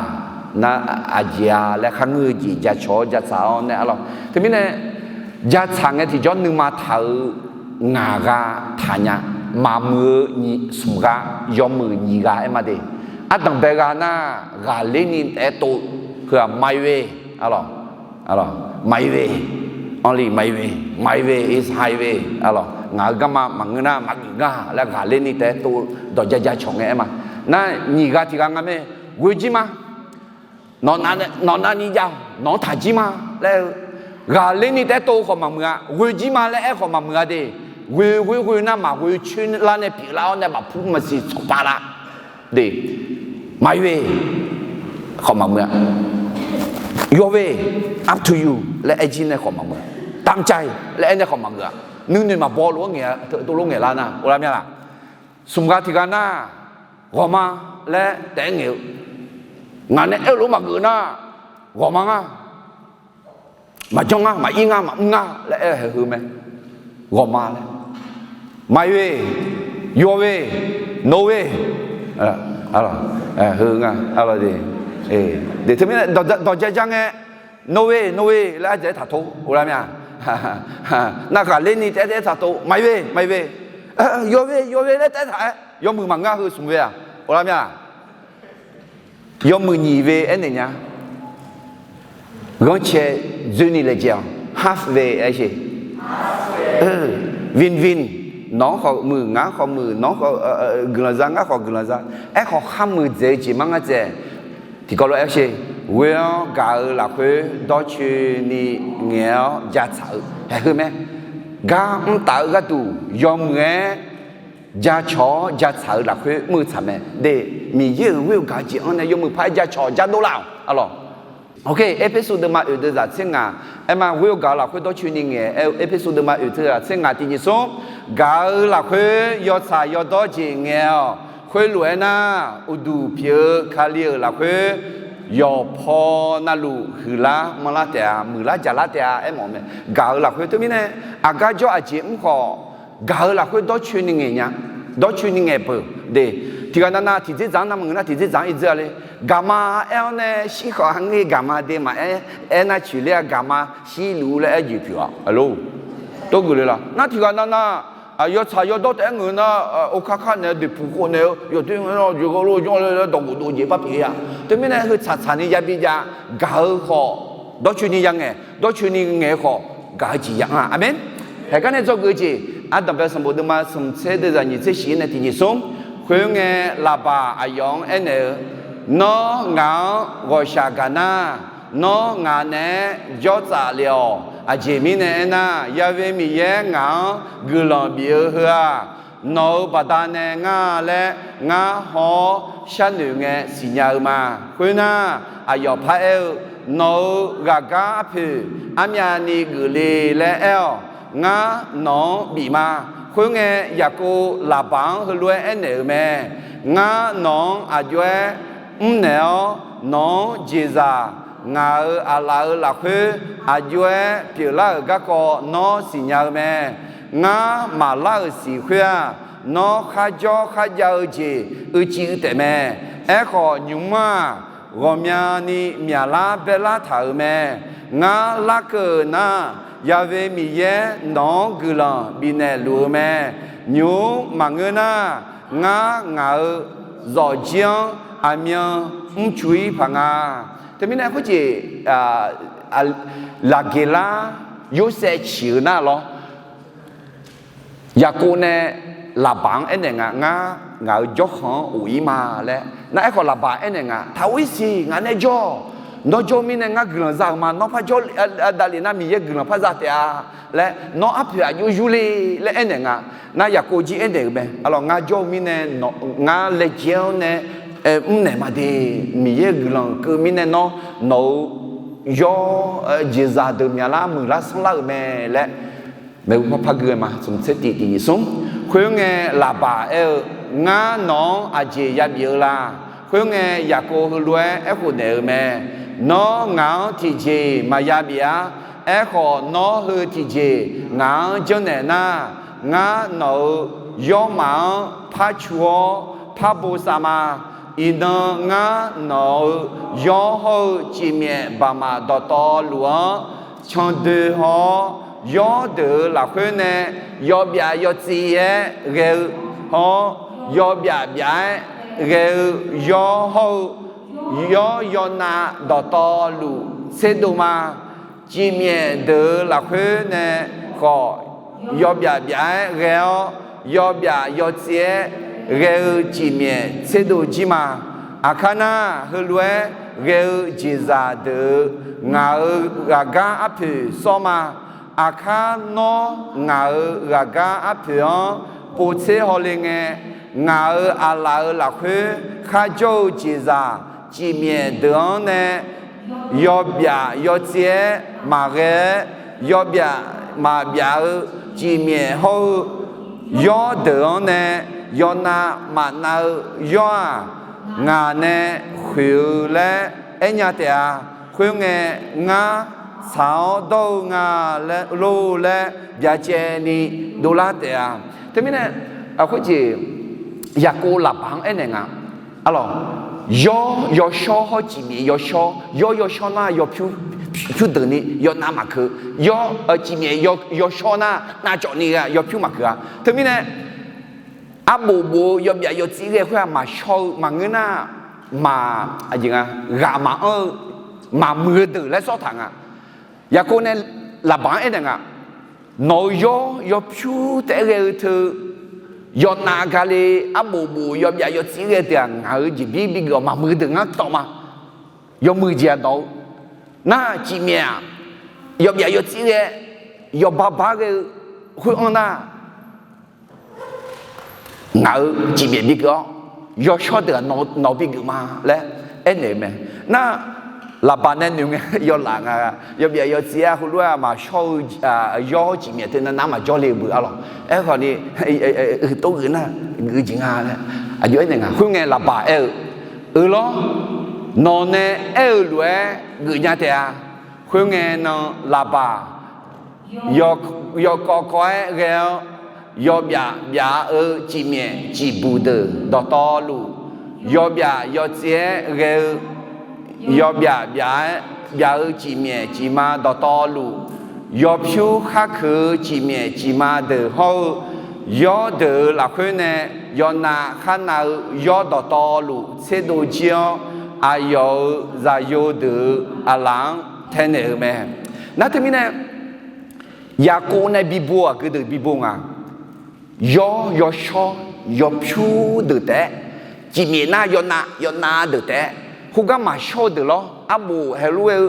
nar aqjeq-a laer kharngeur-eu jeq jacawq-awr jatsaq-awr nae arlawq. Teumirnae jatsaq ngae tiqjawr nuima taq-euq ngaq gha taqnya. Maqmuiq-eu nyiq smq gha, yawmuiq nyiq gha aer ma de. Ardanq bae gha nar, ghaqler ni taef-aer tov-eu heu-aq, my way, arlawq, my way, only my way, my way is highway, arlawq, ngaq-euq garma maqngeur nar maqgeuf nga laer ghaqler ni taef-aer tov-eu dawq jaja cawq ngae aer ma. Nar nyiq gha tiq gha nga mae, ghoe jir ma. Nawq navni jav-awq, nawq-anr taq jir ma laer-eu, ghaqler ni taef-aer tov-eu khawf maqmuiq-a, ghoe jir ma laer aer khawf maqmuiq-a de. Ghoe ghoe ghoe nar maqghoe coer lar nae pyeuflar-awr nae maqpur maqsiq tsawqpav lar de. My way khawf maqmuiq-a. Your way, up to you laer aer jir nae khawf maqmuiq-a. ตามใจ laer aer nae khawf maqgeuf-a. Nuinoeq maqbaw lof-aer ngaeq-a, teulof ngaeqlar nar, or lar mya laq? Smq gha tiq gha nar, ghawqma laer taef-aer ngaeq-eu, ngaq nae aer-eu lof maqgeuf nar, ghawqma nga, maqjanr nga, maqir nga, maqmr nga laer aer-eu haeq heu mae. Ghawqma laer, my way, your way, no way, heu nga, de teumirnae dawq jaja ngae, no way, no way laer ardzaeq-aer taq tov, or lar mya. Nar ghaqler ni taef-aer taef-aer taq tov, my way, my way, your way, your way laer taef-aer taq-aer, yawmuiq maqngeur heu smq way-aq, or lar mya. Yawmuiq nyiq way aernaeq nya. Ghanrcae dzoeni laejae-awq, half way aer sher. Win-win, nawq-anr khawf muiq, ngaq-anr khawf muiq, nawq-anr khawf guiqlanq za, ngar khawf guiqlanq za. Aerkhawf kharmuiq dzaeq-eu jeq mar ngar dzaeq. Tiqkawv lof aer sher. Ghoe-awr gaq-eu lafkhoer dawrcoeni ngaeq-awr jatsaq-eu haeq heu mae. Gar mr taf-eu gharduq yawmuiq-aer jacawq-awr jatsaq-eu lafkhoer mr-eu tsaq mae. De, Miqyaer-euq ghoer-eu gaq-eu jeq-anr nae yawmuiq paq-aer jacawq jadov laf-awq, arlawq. Erpersu deuvma oeq deuv zaq tser ngaq, aerma ghoer-eu gaq-eu lafkhoer dawrcoeni ngaeq-aer-eu, Erpersu deuvma oeq tser zaq tser ngaq tiqjeq smr, gaq-eu lafkhoer yawtsaq yawdawr jeq ngaeq-awq. Khoerlof-aer nar, uqduq pyeuf-eu Kali-euq lafkhoer yawqpaw navluf huiqlar manrlar taef-a, muiqlar jaqlar taef-a aermawf mae. Gaq-eu lafkhoer teumirnae, aqgar jawr aqjeq mr khawf, gaq-eu lafkhoer dawrcoeni ngaeq nya, dawrcoeni ngaeq peuq de. Tiqghaq navnav tiqdzerdzaq-anr navmaqngeur nar tiqdzerdzaq-anr irdzeur-a le. Gaqma aer-awr nae shir khawf ha ngeur gaqma de maqaer, aernar coeqler-a gaqma shirluf-ur laer aer jeq pyeuf-a, aqlor. Tov geuf le la. Nar tiqghaq navnav yawtsaq yawdawr taef-aer ngeur nar, okar kar naeq-eu deqpuq khov naeq-eu yawdoer-anr jeq ghae lof janr le laer dawqghof dov jeq par pyeuf-a. Teumirnae heu tsaqtsaq ni yabi jav, gaq-eu khawf dawrcoeni ya ngaeq, dawrcoeni ngaeq-eu khawf gaq-eu jeq ya anr-a. Aqmeq. Haeq gar nae dzawgeuf-eu jeq, Ardanqbae sanqbof deuvma smq tser deuv zaq nyiq tser shif nae tiqjeq smr, khoerngae Laqbaq aqyawf-anr aernaeq-eu, Nawr ngaq-anr ghawqshaq gaq nar, nawr ngaq naeq-aer jawr tsaf le-awq. Aqjeq mirnae aernar, Ya'we Miqyaer ngaq-anr guiqlanq bif-eu heu-aq, nawq-euq baqdanae ngar laer ngar haw-awr sharnoeq ngae siqnya-eu ma. Khoernar, aqyawf paraer-eu, Nawq-euq ghaqgar arpoeq armyavni geuf le laer aer-awq. Ngar nawq-anr bif ma. Khoerngae, Yaqkov Laqbaq-anr heulof-aer aernaeq-euq mae. Ngar nawq-anr aq jov-aer mrnaeq-awr, nawq-anr jeqzaq ngaq-euq aqlaf-euq lafkhoer aq jov-aer pyeuflar-euq garkawv nawr siqnya-eu mae. Ngar maqlar-euq siq khoer-aq, nawr kharjawr kharjav-eu jeq uicuiv taefmae. Aerkhawf, nymq-mr-aq, ghawqmyani myaqlar baerlar taq-euq mae. Ngar larkeuv-euq nar, Ya'we Miqyaer nawq-anr guiqlanq bifnaeq luf-eu mae. Nymq-mr maqngeur nar, ngar ngaq-euq zawqjir-anr aqmyan mrcu-ir paq nga. Teumirnae khoerjeq, Laqgeqlar Yorsaev ciq-eu nar lawr, Yaqkov nae Laqbaq-anr aernaeq nga, Ngar ngaq-euq jawrkhanq-anr of-ir ma laer. Nar aerkhawf Laqbaq aernaeq nga, Taq of-ir siq, ngaq nae jawr-awq. Nawr jawr mirnae ngar guiqlanq za-euq ma. Nawr par jawr davlef nar Miqyaer guiqlanq par za taef-a laer, nawr arpoeq aq jov yurle laer aernaeq nga. Nar Yaqkov jir aernaeq-euq mae, Arlawq, ngar jawr-eu mirnae ngar laejae-awr nae mrnaeq ma de. Miqyaer-euq guiqlanq keuv mirnae nawr nawq-euq yawr jeqzaq deuq myaqlar muiqlar sanrlar-euq mae laer maeqhu par par gui-eu ma. Smq tser tiq tiq nyiq smr. Khoerngae, Laqbaq aer-eu, Ngar nawq-anr aqjeq yabif-eu la? Khoerngae, Yaqkov heulof-aer aerkhof naeq-euq mae. Nawr ngaq-anr tiqjeq maqya bif-ar. Aerkhawf, nawr heu tiqjeq ngaq-anr janrnaeq nar, ngar nawq-euq yawrmaf-anr par cu-awr par bosav ma. Iqnan ngar nawq-euq yawr hawr-eu cifmyaef baqmaf dawqtawvluf-anr candoe haw-awr, yawrdeuq-euq lafkhoer nae yawbyaf yawtsi-aer ghae-eu hawr-awr, yawbyaf byaf-aer ghae-eu yawr hawr-eu yawr yawnav dawqtawvluf tserdov ma. Cifmyaef deuq-euq lafkhoer nae khawf yawbyaf byaf-aer ghae-awr, yawbyaf yawtsi-aer ghae-eu cifmyaef tserdov jir ma. Aqkar nar, heulof-aer ghae-eu jeqzaq deuq-euq ngaq-euq ghaqgar arpoeq sawr ma. Aqkar nawr ngaq-euq ghaqgar arpoeq-anr povtser hawle ngae, ngaq-euq aqlaf-euq lafkhoer kharjawr-eu jeqzaq cifmyaef deuq-anr nae yawbyaf yawtsi-aer maqghae-aer, yawbyaf maqbyaf-eu cifmyaef hawr-eu yawrdeuq-anr nae yawnav maqnav-eu yawr-aq, ngaq nae khoeq-eu laer aernya taef-a. Khoerngae, ngar tsaq-awr dawr-eu nga lor laer byacaevni dovlar taef-a. Teumirnae, khoerjeq Yaqkov Laqbaq-anr aernaeq nga. Arlawq, yawr yawshawr hawr cifmyaef yawshawr, yawr yawshawr nar yawpyur pyurdeuqni yawnav maqkeuv, yawr cifmyaef yawshawr nar navcawvni ghae yawpyur maqkeuv-a. Teumirnae, arbof bof-eu yawbyaf yawtsir ghae khoer-aq maqshawr-eu maqngeur nar, maq, aqjeq nga, ghaq maqanr-eu maqmuiq-eu deuq laer sawr taq nga. Yaqkov nae Laqbaq-anr aernaeq nga, nawq-euq yawr yawpyur taef-aer ghae-eu teu yawnav gale, arbof bof yawbyaf yawtsir ghae deuq-aq ngaq-euq jeqbir bigeuf-awq, maqmuiq-eu deuq ngar tawv ma. Yawmuiq jeq-aq dawq-eu nar, cifmyaef-aq yawbyaf yawtsir ghae, yawba bar ghae-eu khoer-anr nar, ngaq-euq cifmyaef bigeuf-awr, yawshawr deuq-aq nawq bigeuf ma laer aernaeq-eu mae. Nar, laqbaq nae noeq ngae yawlaf nga, yawbyaf yawtsaev-aer heulof-aer maqshawr-eu, yawr cifmyaef teu navnav maqjawr le-eu beu arlawq. Aerkhawf ni, uqtov geuf nar, geuf jeq nga laer aqjox aernaeq nga. Khoerngae laqbaq aer-eu, Euq lawr, nawq nae aer-eu lof-aer geufnya taef-a. Khoerngae nan laqbaq yawkawv kawv-aer ghae-awr, yawbyaf byaf-eu cifmyaef cifbuq deuq dawqtawvluf, yawbyaf yawtsaev-aer ghae-eu, yawbyaf byaf-aer byaf-eu cifmyaef cifma dawqtawvluf, yawpyur khar keuq-eu cifmyaef cifma deuq hawr-eu, yawr deuq-euq lafkhoer nae yawnav kharnav-eu yawr dawqtawvluf tserdov jir-awr, aqyawf-euq zaqyo deuq-euq aqlaf-anr taenaeq-eu mae. Nar teumirnae, Yaqkov nae bibo-aq, geu deuq bibo nga. Yawr yawshawr yawpyur deuq taef-aer, cifmyaef nar yawnav yawnav deuq taef-aer, khoergar maqshawr-eu deuq lawr, arbof heulof ghae-eu,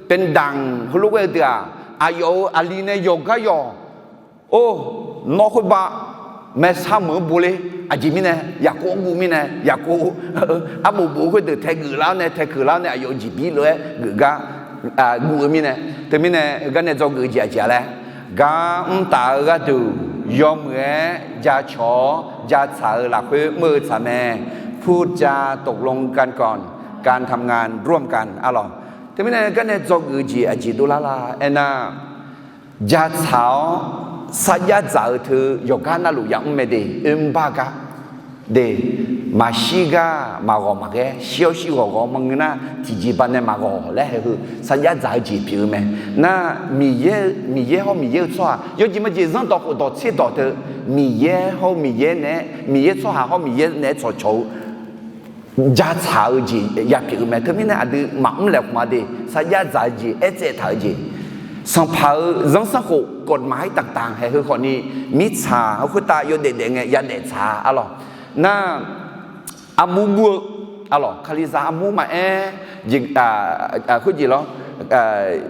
เป็นด่าง heulof ghae-eu deuq-aq, aqyawf-euq aqli nae yawqgar yawq. Or, nawr khoerbav maersar meuq-anr bo ler. Aqjeq mirnae, Yaqkov-anr guv mirnae, Yaqkov arbof bof-eu khoerdeuq taegeuf lar-awr nae, taekeuq lar-awr nae, aqyawf-euq jeqbir lof-aer geuf gar guv-eu mirnae. Teumirnae heugar nae dzawgeuf-eu jeq aqjeq-a laer, gar mr taf-eu gharduq yawmuiq-aer jacawq-awr jatsaq-eu lafkhoer mr-eu tsaq mae. พูดจาตกลงกันก่อน การทำงานร่วมกัน arlawq. Teumirnae gar nae dzawgeuf-eu jeq aqjeq dovlar la aernar, jatsaq-awr sarjax dzaq-eu teu yawqgar navluf yamr mae de, oermr bar gar de, maqshir gar maqghawq maqghae, shir-awr shir ghawq ghawq maqngeur nar, tiqjeq baqdanae maqghawq laer haeq heu sarjax dzaq-eu jeq pyeuf-eu mae. Nar, Miqyaer, Miqyaer hawr Miqyaer-eu tsawrhaq yawjeq majeq zanrdawq khofdawq tserdawq teu, Miqyaer hawr-eu Miqyaer naeq-aer, Miqyaer tsawrhaq hawr Miqyaer naeq-aer tsawqcawq-eu jatsaq-eu jeq yapyeuf-eu mae. Teumirnae aqdui maqmr laeqhmq-a de, sarjax dzaq-eu jeq, aertsaev taq-eu jeq, sanqpaq-euq zanrsanrkhof กฎหมายต่างๆ haeq heu khawfni, mirtsaq-eu khoertav yawdaef daef ngae yadaef tsaq-a arlawq. Nar, armur mur-eu arlawq, kalizaq armur maqaer, khoerjeq lawr,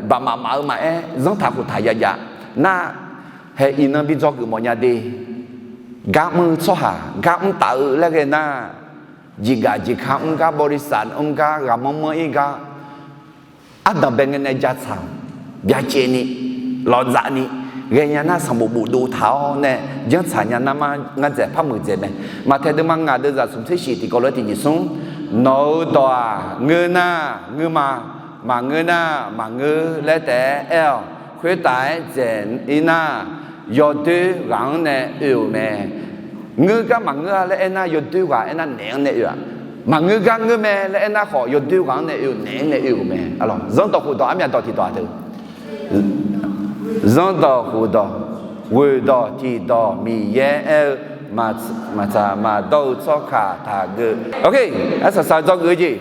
baqmaf maf-eu maqaer, zanrtaq khoftaq yajav nar, haeq iqnan bi dzawgeuf mawfnya de. Gar mr-eu tsawrhaq gar mr taf-eu laer ghae nar, jeqgaq jeqka mr gar, บริษัท mr gar, ghaqmanr manr-ir gar, ardanqbae ngae nae jatsaq, byacaevni, lawqzafni ghaenya nar, sanqbof bofdov taq-awr nae janrtsaq nya nar ma, ngar dzaeq par muiqdzaeq mae. Maqtaeq deuvma ngaq deuvzaq smq tser shif tiqkawv lof-aer tiqnyiq smr, nawq-euq dawq-aq ngeur nar ngeur ma, maqngeur nar maqngeur laer taef-aer aer-awq. Khoertav-aer dzaeq-ir nar, yawdoer ghaq-anr nae oe-euq mae. Ngeur gar maqngeur-a laer aernar, yawdoer ghaq aernar naeq-anr nae oe-aq, maqngeur gar ngeur mae laer aernar khawf, yawdoer ghaq-anr nae oe-eu naeq-anr nae oe-euq mae. Zanrdawq khofdawq armyav dawq tiqdawq-aq deuq, zanrdawq khofdawq, ghoeqdawq tiqdawq Miqyaer aer-eu, maqtsaq maqdawr-eu tsawrkaq taqgeu. Arsaq saq dzawgeuf-eu jeq,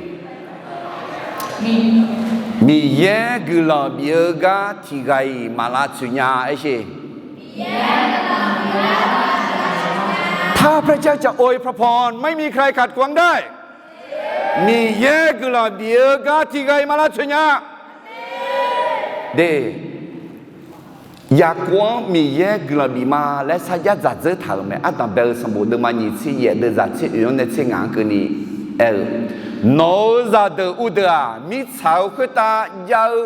Miqyaer guiqlanq bif-eu gar tiqghaq-iq maq lavtsoeq nya aer sheq. ถ้าพระเจ้าจะอวยพระพร ไม่มีใครขัดขวางได้ Miqyaer guiqlanq bif-eu gar tiqghaq-iq maq lavtsoeq nya. De, Yaqkov-anr Miqyaer guiqlanq bif ma laer sarjax dzaq dzeur taq-euq mae. Ardanqbae-eu sanqbof deuvma nyiq tser yaef deuvzaq tser oeq-anr nae tser ngaq-anr keuvni aer-eu, nawq-euq zaqdeuq uvdeuq-aq, mirtsaq-eu khoertav jav-eu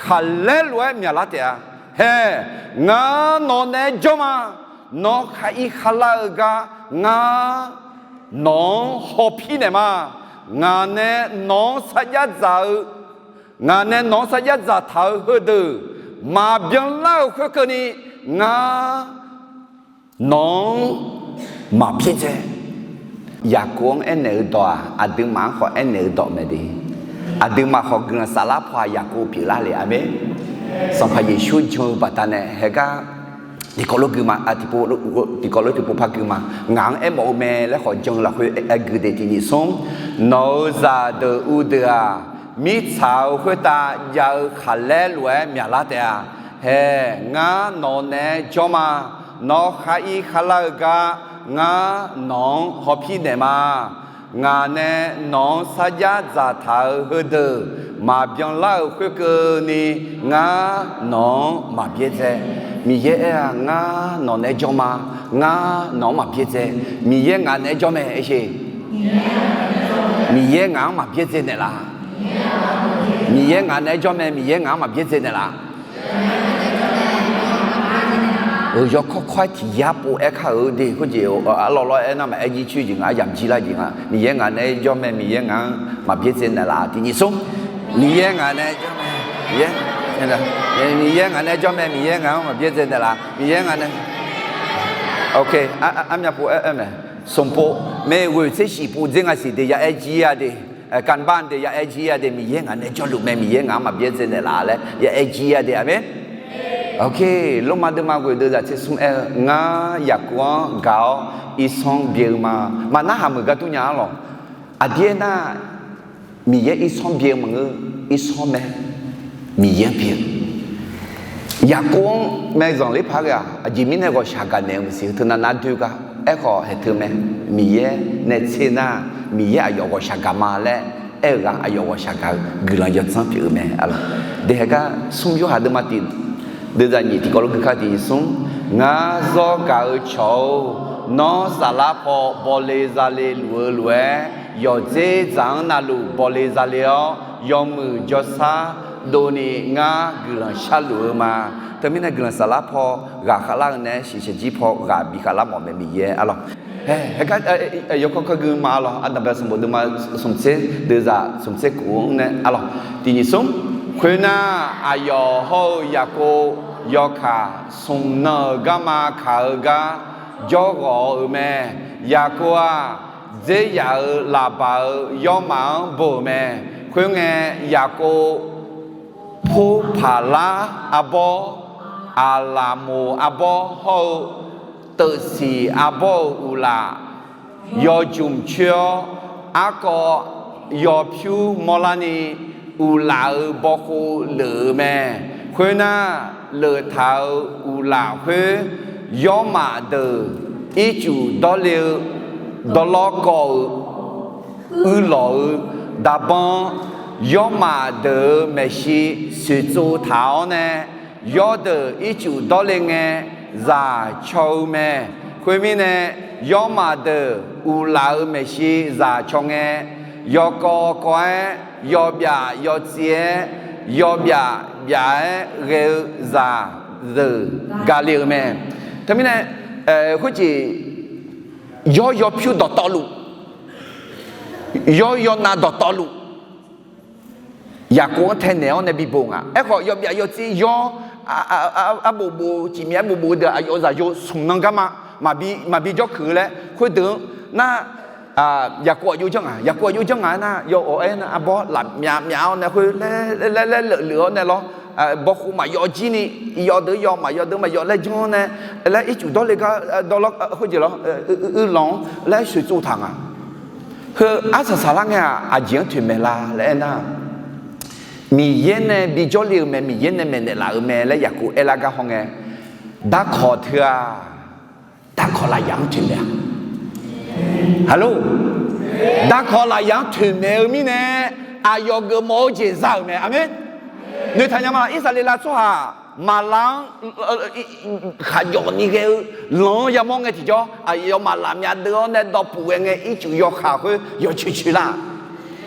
khaqlaer lof-aer myaqlar taef-a. Hae, ngar nawq naeq-aer jawr ma. Nawr khar ir kharlar-eu gar ngar nawq-anr hawpir naeq ma. Ngaq nae nawq-anr sarjax dzaq-eu, ngaq nae nawq-anr sarjax dzaq taq-eu heudeuq maqbyan lar-eu khoerkeuvni, ngar nawq-anr maqpyaer dzae. Yaqkov-anr aernaeq-eu dawq-aq, aqduimaf-anr khawf aernaeq-eu dawq mae de. Aqduimaf khawf guiqlanq saflar paw-aq Yaqkov pyeuflar le. Aqmeq. Sanqpaq Yeqsur jan-eu baqdanae haegar tiqkawv lof gui ma, tiqkawv lof tiqpov par gui ma. Ngaq-anr aermawf-eu mae laer khawf jan-eu lafkhoer aer gui de. Tiqnyiq smr, nawq-euq zaqdeuq uvdeuq-aq, mirtsaq-eu khoertav jav-eu khaqlaer lof-aer myaqlar taef-a. Hae, ngar nawq naeq-aer jawr ma. Nawr khar ir kharlar-eu gar ngar nawq-anr hawpir naeq ma. Ngaq nae nawq-anr sarjax dzaqtaq-euq heudeuq maqbyan lar-euq khoerkeuvni, ngar nawq-anr maq byaerdzae. Miqyaer aer-aq, ngar nawq naeq-aer jawr ma, ngar nawq-anr maq byaerdzae. Miqyaer ngaq naeq-aer jawr mae, aer sheq. Miqyaer ngaq-anr maq byaerdzae naeqlaf. Miqyaer ngaq naeq-aer jawr mae, Miqyaer ngaq-anr maq byaerdzae naeqlaf. Yawkawr kawr-aer tiq yar pov-aer kar-euq de, khoerjeq arlawr lawr-aer nar maqaer jir coer jeq nga, aryamq jir lar jeq nga. Miqyaer ngaq naeq-aer jawr mae, Miqyaer ngaq-anr maq byaerdzae naeqlaf. Tiq nyiq smr. Miqyaer ngaq naeq-aer jawr mae, Miqyaer, Miqyaer ngaq naeq-aer jawr mae, Miqyaer ngaq-anr maq byaerdzae naeqlaf. Miqyaer ngaq nae, ok, armyav pov-aer mae. Smq pov mae, ghoeq tser shif pov dzer nga siq de ya aer jir-a de. Kanqbar de ya aer jir-a de, Miqyaer ngaq naeq-aer jawrluf mae, Miqyaer ngaq-anr maq byaerdzae naeqlaf laer ya aer jir-a de, aqmeq. Ok, Lormav deuvma ghoeq deuvzaq tser smr aer-eu, ngar Yaqkov-anr gaq-awr irsanr byae-eu ma. Maqnarhaq meuq gar dur nya-ar lawq. Aqdir aernar, Miqyaer irsanr byae-eu maqngeur, irsanr mae, Miqyaer-anr byae-eu. Yaqkov-anr mae zanqler paq-aer ghae-aq, aqjeq mirnae ghawqshaq gaqnaeq-eu maqsiq, heu teu navnav doe gar. Aerkhawf haeq teu mae, Miqyaer nae tser nar, Miqyaer aqyawf ghawqshaq gaq ma laer aer-eu gar, aqyawf ghawqshaq gaq-eu guiqlanq yawdzanr pyeuf-eu mae, arlawq. Daehae gar smr Yorhaq deuvma tiq, deuvzaq nyiq tiqkawv lof gui kar tiq nyiq smr. Ngar zawr gaq-eu cawq-or, nawr saflar paw bawle zale luf-eu lof-aer, yawqdzer dzaq-anr navluf bawle zale-awr, yawmuiq jawrshar dovni ngar guiqlanq sharluf-eu ma. Teumirnae guiqlanq saflar paw ghaqkhav lar-eu nae shiqshaq jir paw ghaq bikhav lar mawf mae, Miqyaer, arlawq. Haeq, haeq gar yawkawr kawr gui ma, arlawq. Ardanqbae sanqbof deuvma smq tser deuvzaq smq tser kuf-anr nae, arlawq. Tiq nyiq smr. Khoernar, aqyawf hawr-eu Yaqkov yawkaq smq nan-euq garma kaq-eu gar jawrghawq-eu mae. Yaqkov-aq, dzeryaq-euq Laqbaq-euq yawrmaf-anr bo-euq mae. Khoerngae, Yaqkov Purpaqlar arbawr, Aqlaqmoq arbawr hawr-eu teufsiq arbawr-euq uqlaf yawjmq coer-awr, arkawv yawpyur mawrlarni, uqlaf-euq bawkhov leuf-eu mae. Khoernar, leuftaq-euq uqlaf khoer, yawrmaf deuq ircuf dawrle-eu dawrlawr kawv-euq uirlawq-eu darbanr, yawrmaf deuq-euq maeqshi soeqtsov taq-awr nae, yawrdeuq ircuf dawrle ngae zaq caw-eu mae. Khoermirnae, yawrmaf deuq uqlaf-euq maeqshi zaq caw ngae, yawkawv kawv-aer, yawbyaf yawtsaev-aer, yawbyaf byaf-aer ghae-eu zaq zeuq gale-euq mae. Teumirnae, khoerjeq yawr yawpyur dawqtawvluf, yawr yawnav dawqtawvluf, Yaqkov-anr taenaeq-awr nae bibo nga. Aerkhawf, yawbyaf yawtsaev yawr, arbof bof, cifmyav arbof bof-eu deuq aqyawf-euq zaqyo smq nan garma maqbi jawrkeuq-eu laer khoerdeuq-anr nar, Yaqkov aqjox janr nga, Yaqkov aqjox janr nga-aer nar, yawawq-aer nar arbawr lafmyav myaf-awr nae khoer laer laer laer leufluf-awr nae lawr, bawkhov maqyawf jir ni, yawdeuq yawf maqyawf deuq maqyawf laer janr-awr nae, laer ircuf dawrle gar dawrlawr khoerjeq lawr, uirlawq-anr laer soeqtsov taq nga. Heu arsaq saqlar ngae-aq, aqjeq-anr toeqmaeq la laer aernar, Miqyaer nae bijawr le-euq mae, Miqyaer nae maeqnaeq laf-euq mae laer Yaqkov aerlar gar hawngae, darkawq teu-aq, darkawq lafyaq-anr toeqmaeq-a. Halo, darkawq lafyaq-anr toeqmaeq-eu mirnae, aqyawf geufmawf-eu jeq za-euq mae. Aqmeq. Noeqtaq nya ma laf, Irsaqleqlav tsawrhaq maqlaf-anr khaqjawf ni ghae-eu lanq-anr yamawr ngae tiqjawr, aqyawfmaf lafmyav deuv-awr nae dawqpuf ghae ngae, ircuf yawkaq khoer yawcoeq coeq lar.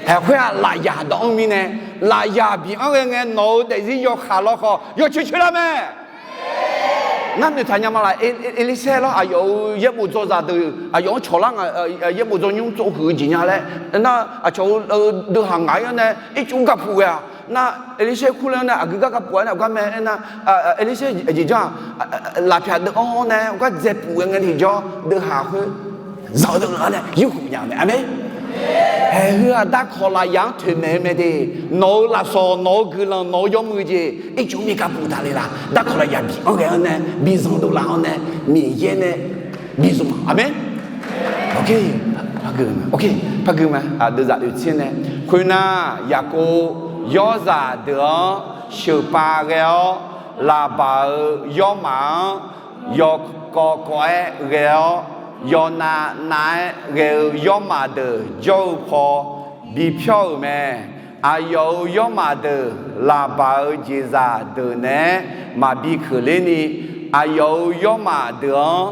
Haeq khoer-aq lafyaq dawq-anr mirnae, lafyaq biq-anr ghae ngae nawq-euq daefzir yawkaq lawkhawf yawcoeq coeq lar mae. Ngar noeqtaq nya ma laf, Erlirsaer lawr aqyawf-euq yaerbof dzawzaq deuq aqyawf-anr cawqlar nga, yaerbof dzawnymr tsov huiq-eu jeq nya laer nar, aqcawq-eu deuv haq ngaq-ir-awr nae ircuf gapuf ghae-aq nar, Erlirsaer kurler-awr nae aqgeu gar gapuf-aer nae aqgar mae aernar, Erlirsaer aqjeq janr-aq, lafpyaq deuv-anr nae aqgar dzaepuf ghae ngae tiqjawr deuv haq khoer zanq-eu deuv-anr nae yurkhof nya-eu mae. Aqmeq. Haeq heu-aq darkawq lafyaq-anr toeqmaeq-eu mae de. Nawq-euq lafsawq, nawq-euq guiqlanq, nawq-euq yawmuiq jeq ircuf mir gapuf taqle laf. Darkawq lafyaq biq-anr ghae-anr nae bizanq dovlaf-anr nae Miqyaer nae bizmq. Aqmeq. Par gui ma, deuvzaq oeq tser nae, khoernar, Yaqkov yawrzaq deuq-anr sheuqpav ghae-awr, Laqbaq-euq yawrmaf-anr yawkawv kawv-aer ghae-awr, yawqnav nav-aer ghae-eu yawrmaf deuq jawr-eu paw bipyawr-euq mae. Aqyawf-euq yawrmaf deuq laqbaq-eu jeqzaq deuq naeq-aer maqbi keuqler ni, aqyawf-euq yawrmaf deuq-anr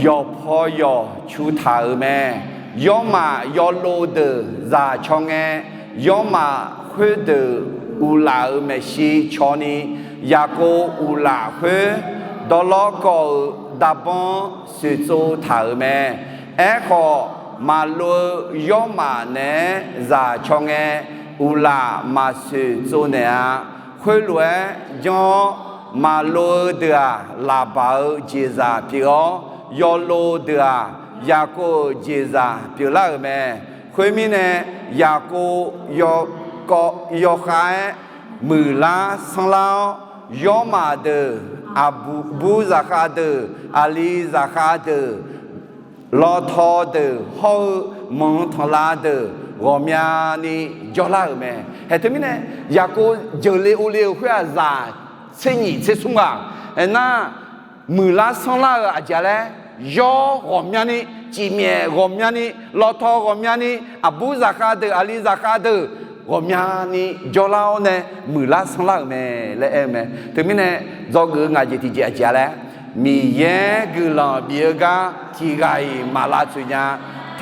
yawqpaw yawq cu taq-euq mae. Yawrmaf yawlov deuq zaq caw ngae, yawrmaf khoerdeuq uqlaf-euq maeqshi caw ni, Yaqkov uqlaf khoer dawrlawr kawv-euq darbanr soeqtsov taq-euq mae. Aerkhawf, maqlov-eu yawrmaf naeq-aer zaq caw ngae, uqlaf maqsoeqtsov naeq-a. Khoerlof-aer janr-awr, maqlov-eu deuq-aq, laqbaq-eu jeqzaq pyeuf-awr, yawlov deuq-aq, Yaqkov-euq jeqzaq pyeuflar-euq mae. Khoermirnae, Yaqkov yawkawv yawkhav-aer muiqlar sanrlar-awr, yawrmaf deuq, aqbur zaqkhav deuq, aqli zaqkhav deuq, lawtaw deuq hawr-eu manq tanqlav deuq ghawqmyani jawrlar-euq mae. Haeq teumirnae, Yaqkov jeuqle ovle-euq khoer-aq, zaq tser nyiq tser smr ghaq. Aernar, muiqlar sanrlar-eu aqjeq laer, yawr ghawqmyani, cifmyaef ghawqmyani, lawtaw ghawqmyani, aqbur zaqkhav deuq, aqli zaqkhav deuq ghawqmyani jawrlar-awr nae muiqlar sanrlar-euq mae laer aer-eu mae. Teumirnae, dzawgeuf-eu ngaq jeq tiqjeq aqjeq laer, Miqyaer guiqlanq bif-eu gar tiqghaq-iq maq lavtsoeq nya.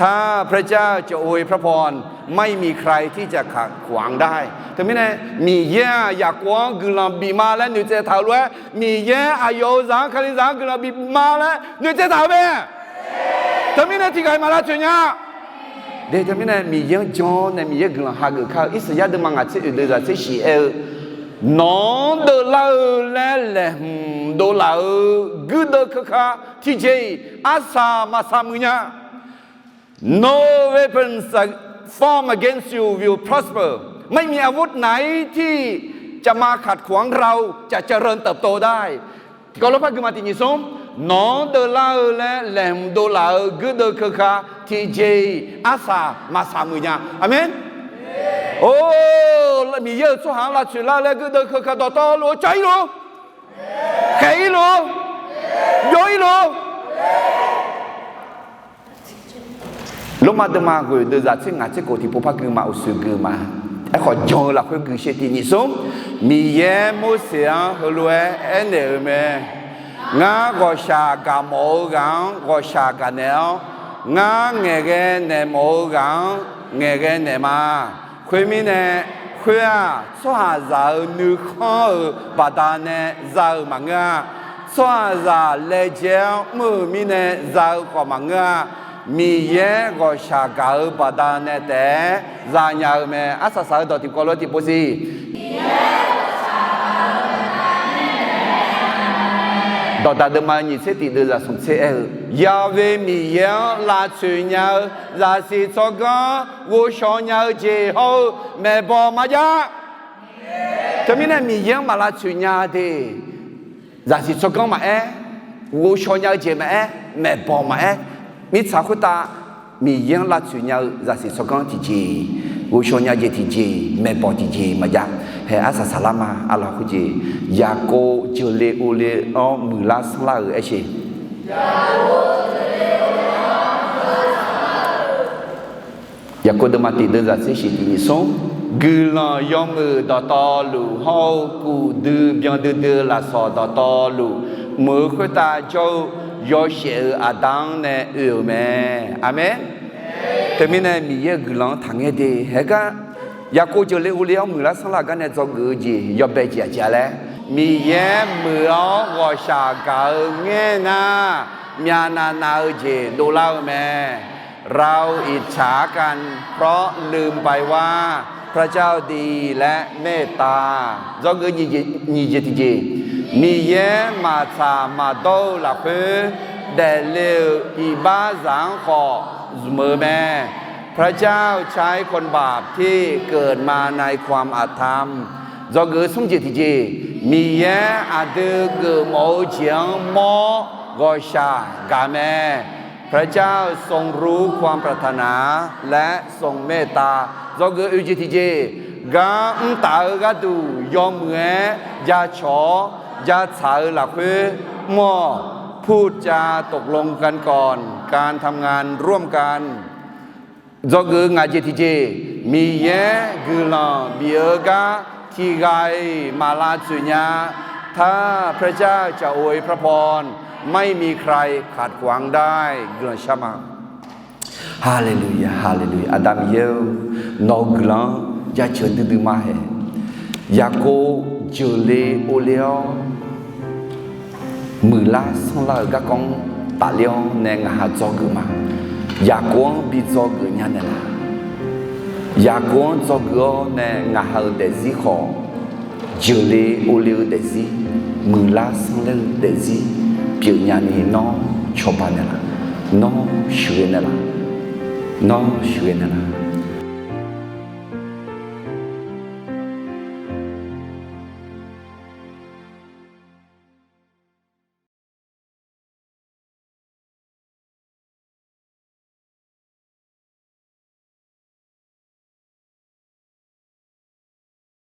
ถ้าพระเจ้าจะอวยพระพร ไม่มีใครที่จะขัดขวางได้ Teumirnae, Miqyaer-aq Yaqkov-anr guiqlanq bif ma laer noeqtsaev taq-euq lof-aer, Miqyaer aqyawf-euq zaq-anr, Kalizaq-anr guiqlanq bif ma laer noeqtsaev taq-euq mae. Teumirnae tiqghaq-iq maq lavtsoeq nya. De teumirnae Miqyaer-anr jan-awr nae Miqyaer guiqlanq hageuf kar-eu Irsaqyar deuvma ngaq tser oeq deuv zaq tser shiq aer-eu, Nawq-anr deuvlar-eu laer laeqhmq dovlaf-eu guirdeuv keuka tiqjeq-iq arsaq maqsaq muiq nya. No weapons formed against you will prosper. ไม่มีอาวุธไหนที่จะมาขัดขวางเรา จะเจริญเติบโตได้ Tiqkawv lof par gui ma tiq nyiq smr, Nawq-anr deuvlar-eu laer laeqhmq dovlaf-eu guirdeuv keuka tiqjeq-iq arsaq maqsaq muiq nya. Aqmeq. Or, Miqyaer-euq tsawrhaq-anr lavtsoeq lar-eu laer guirdeuv keuka dawqtawvluf-eu cawv-ir luf, khaeq-ir luf, byov-ir luf. Lormav deuvma ghoeq deuv zaq tser ngaq tser kof tiqpov par gui ma uqshoe gui ma. Aerkhawf jan-eu lafkhoer gui sher tiq nyiq smr, Miqyaer Morseq-anr heulof-aer aernaeq-euq mae. Ngar ghawqshaq gaq mawf-eu ghaq-anr ghawqshaq gaq naeq-awr, ngar ngaeqghae naeq mawf-eu ghaq-anr ngaeqghae naeq ma. Khoermirnae, khoer-aq, tsawrhaqzaq-euq nuikhanr-euq baqdanae za-euq maqngeur-a. Tsawrhaqzaq laejae-awr mr-euq mirnae za-eu khawf maqngeur-a. Miqyaer ghawqshaq gaq-eu baqdanae taef-aer zanya-eu mae. Arsaq saq-eu dawq tiqkawv lof-aer tiqpov siq. Dawqdaq deuvma nyiq tser tiq deuv zaq smq tser aer-eu, Yaqve Miqyaer-anr lavtsoeq nya-eu zaqsiq tsawrganr ghovshaw nya-eu jeq hawr-eu maeqbawq maqjav. Teumirnae Miqyaer-anr maq lavtsoeq nya de, zaqsiq tsawrganr maqaer, ghovshaw nya-eu jeq maqaer, maeqbawq maqaer, mirtsaq khoertav Miqyaer-anr lavtsoeq nya-eu zaqsiq tsawrganr tiqjeq, ghovshaw nya jeq tiqjeq, maeqbawq tiqjeq maqjav. Hae arsaq saqlar ma. Arlawq khoerjeq, Yaqkov jeuqle ovle-anr muiqlar sanrlar-euq aersheq. Yaqkov deuvma tiq deuv zaq tser shiq tiq nyiq smr, guiqlanq yawmuiq dawqtawvluf hawr-eu kuf dui byan duidui-eu lafsawq dawqtawvluf, mq-euq khoertav jawr-eu yawshaef-euq aqda-anr nae oe-euq mae. Aqmeq. Teumirnae Miqyaer-euq guiqlanq-anr taqngaer de. Haegar Yaqkov jeuqle ovle-anr muiqlar sanrlar-eu gar nae dzawgeuf-eu jeq yawbae jeq aqjeq-a laer, Miqyaer muiq-awr ghawqshaq gaq-eu ngaer nar, myavnav nav-eu jeq dovlar-eu mae. เราอิจฉากันเพราะลืมไปว่าพระเจ้าดีและเมตตา Dzawgeuf nyiq jeq tiqjeq, Miqyaer maqtsaq maqdawr-eu lafkhoer daefle-euq iqbaxzaq-anr khawf zmq-eu mae. พระเจ้าใช้คนบาปที่เกิดมาในความอธรรม Dzawgeuf smr jeq tiqjeq, Miqyaer aqdui geufmawf-eu jeq-anr mawr ghawqshaq gaq mae. พระเจ้าทรงรู้ความปรารถนาและทรงเมตตา Dzawgeuf oe jeq tiqjeq, gar mr taf-eu gharduq yawmuiq-aer jacawq-awr jatsaq-eu lafkhoer mr-awq. พูดจาตกลงกันก่อน การทำงานร่วมกัน Dzawgeuf-eu ngaq jeq tiqjeq, Miqyaer guiqlanq bif-eu gar tiqghaq-iq maq lavtsoeq nya. ถ้าพระเจ้าจะอวยพระพร ไม่มีใครขัดขวางได้ Guiqlanq shar ma. Haleluya, haleluya. Aqda Miqyaer-or, nawq-eu guiqlanq-anr jaceuq duidui ma haeq. Yaqkov jeuqle ovle-awr, muiqlar sanrlar-eu garkawv-anr tafler-awr nae ngaq ha dzawgeuf ma. Yaqkov-anr bi dzawgeuf nya naeqlaf. Yaqkov-anr dzawgeuf-awr nae ngaq ha-euq daefzir khawf, jeuqle ovle-eu daefzir, muiqlar sanrlar-eu daefzir pyeufnya ni nawr cawba naeqlaf. Nawr sheuqghae naeqlaf. Nawr sheuqghae naeqlaf.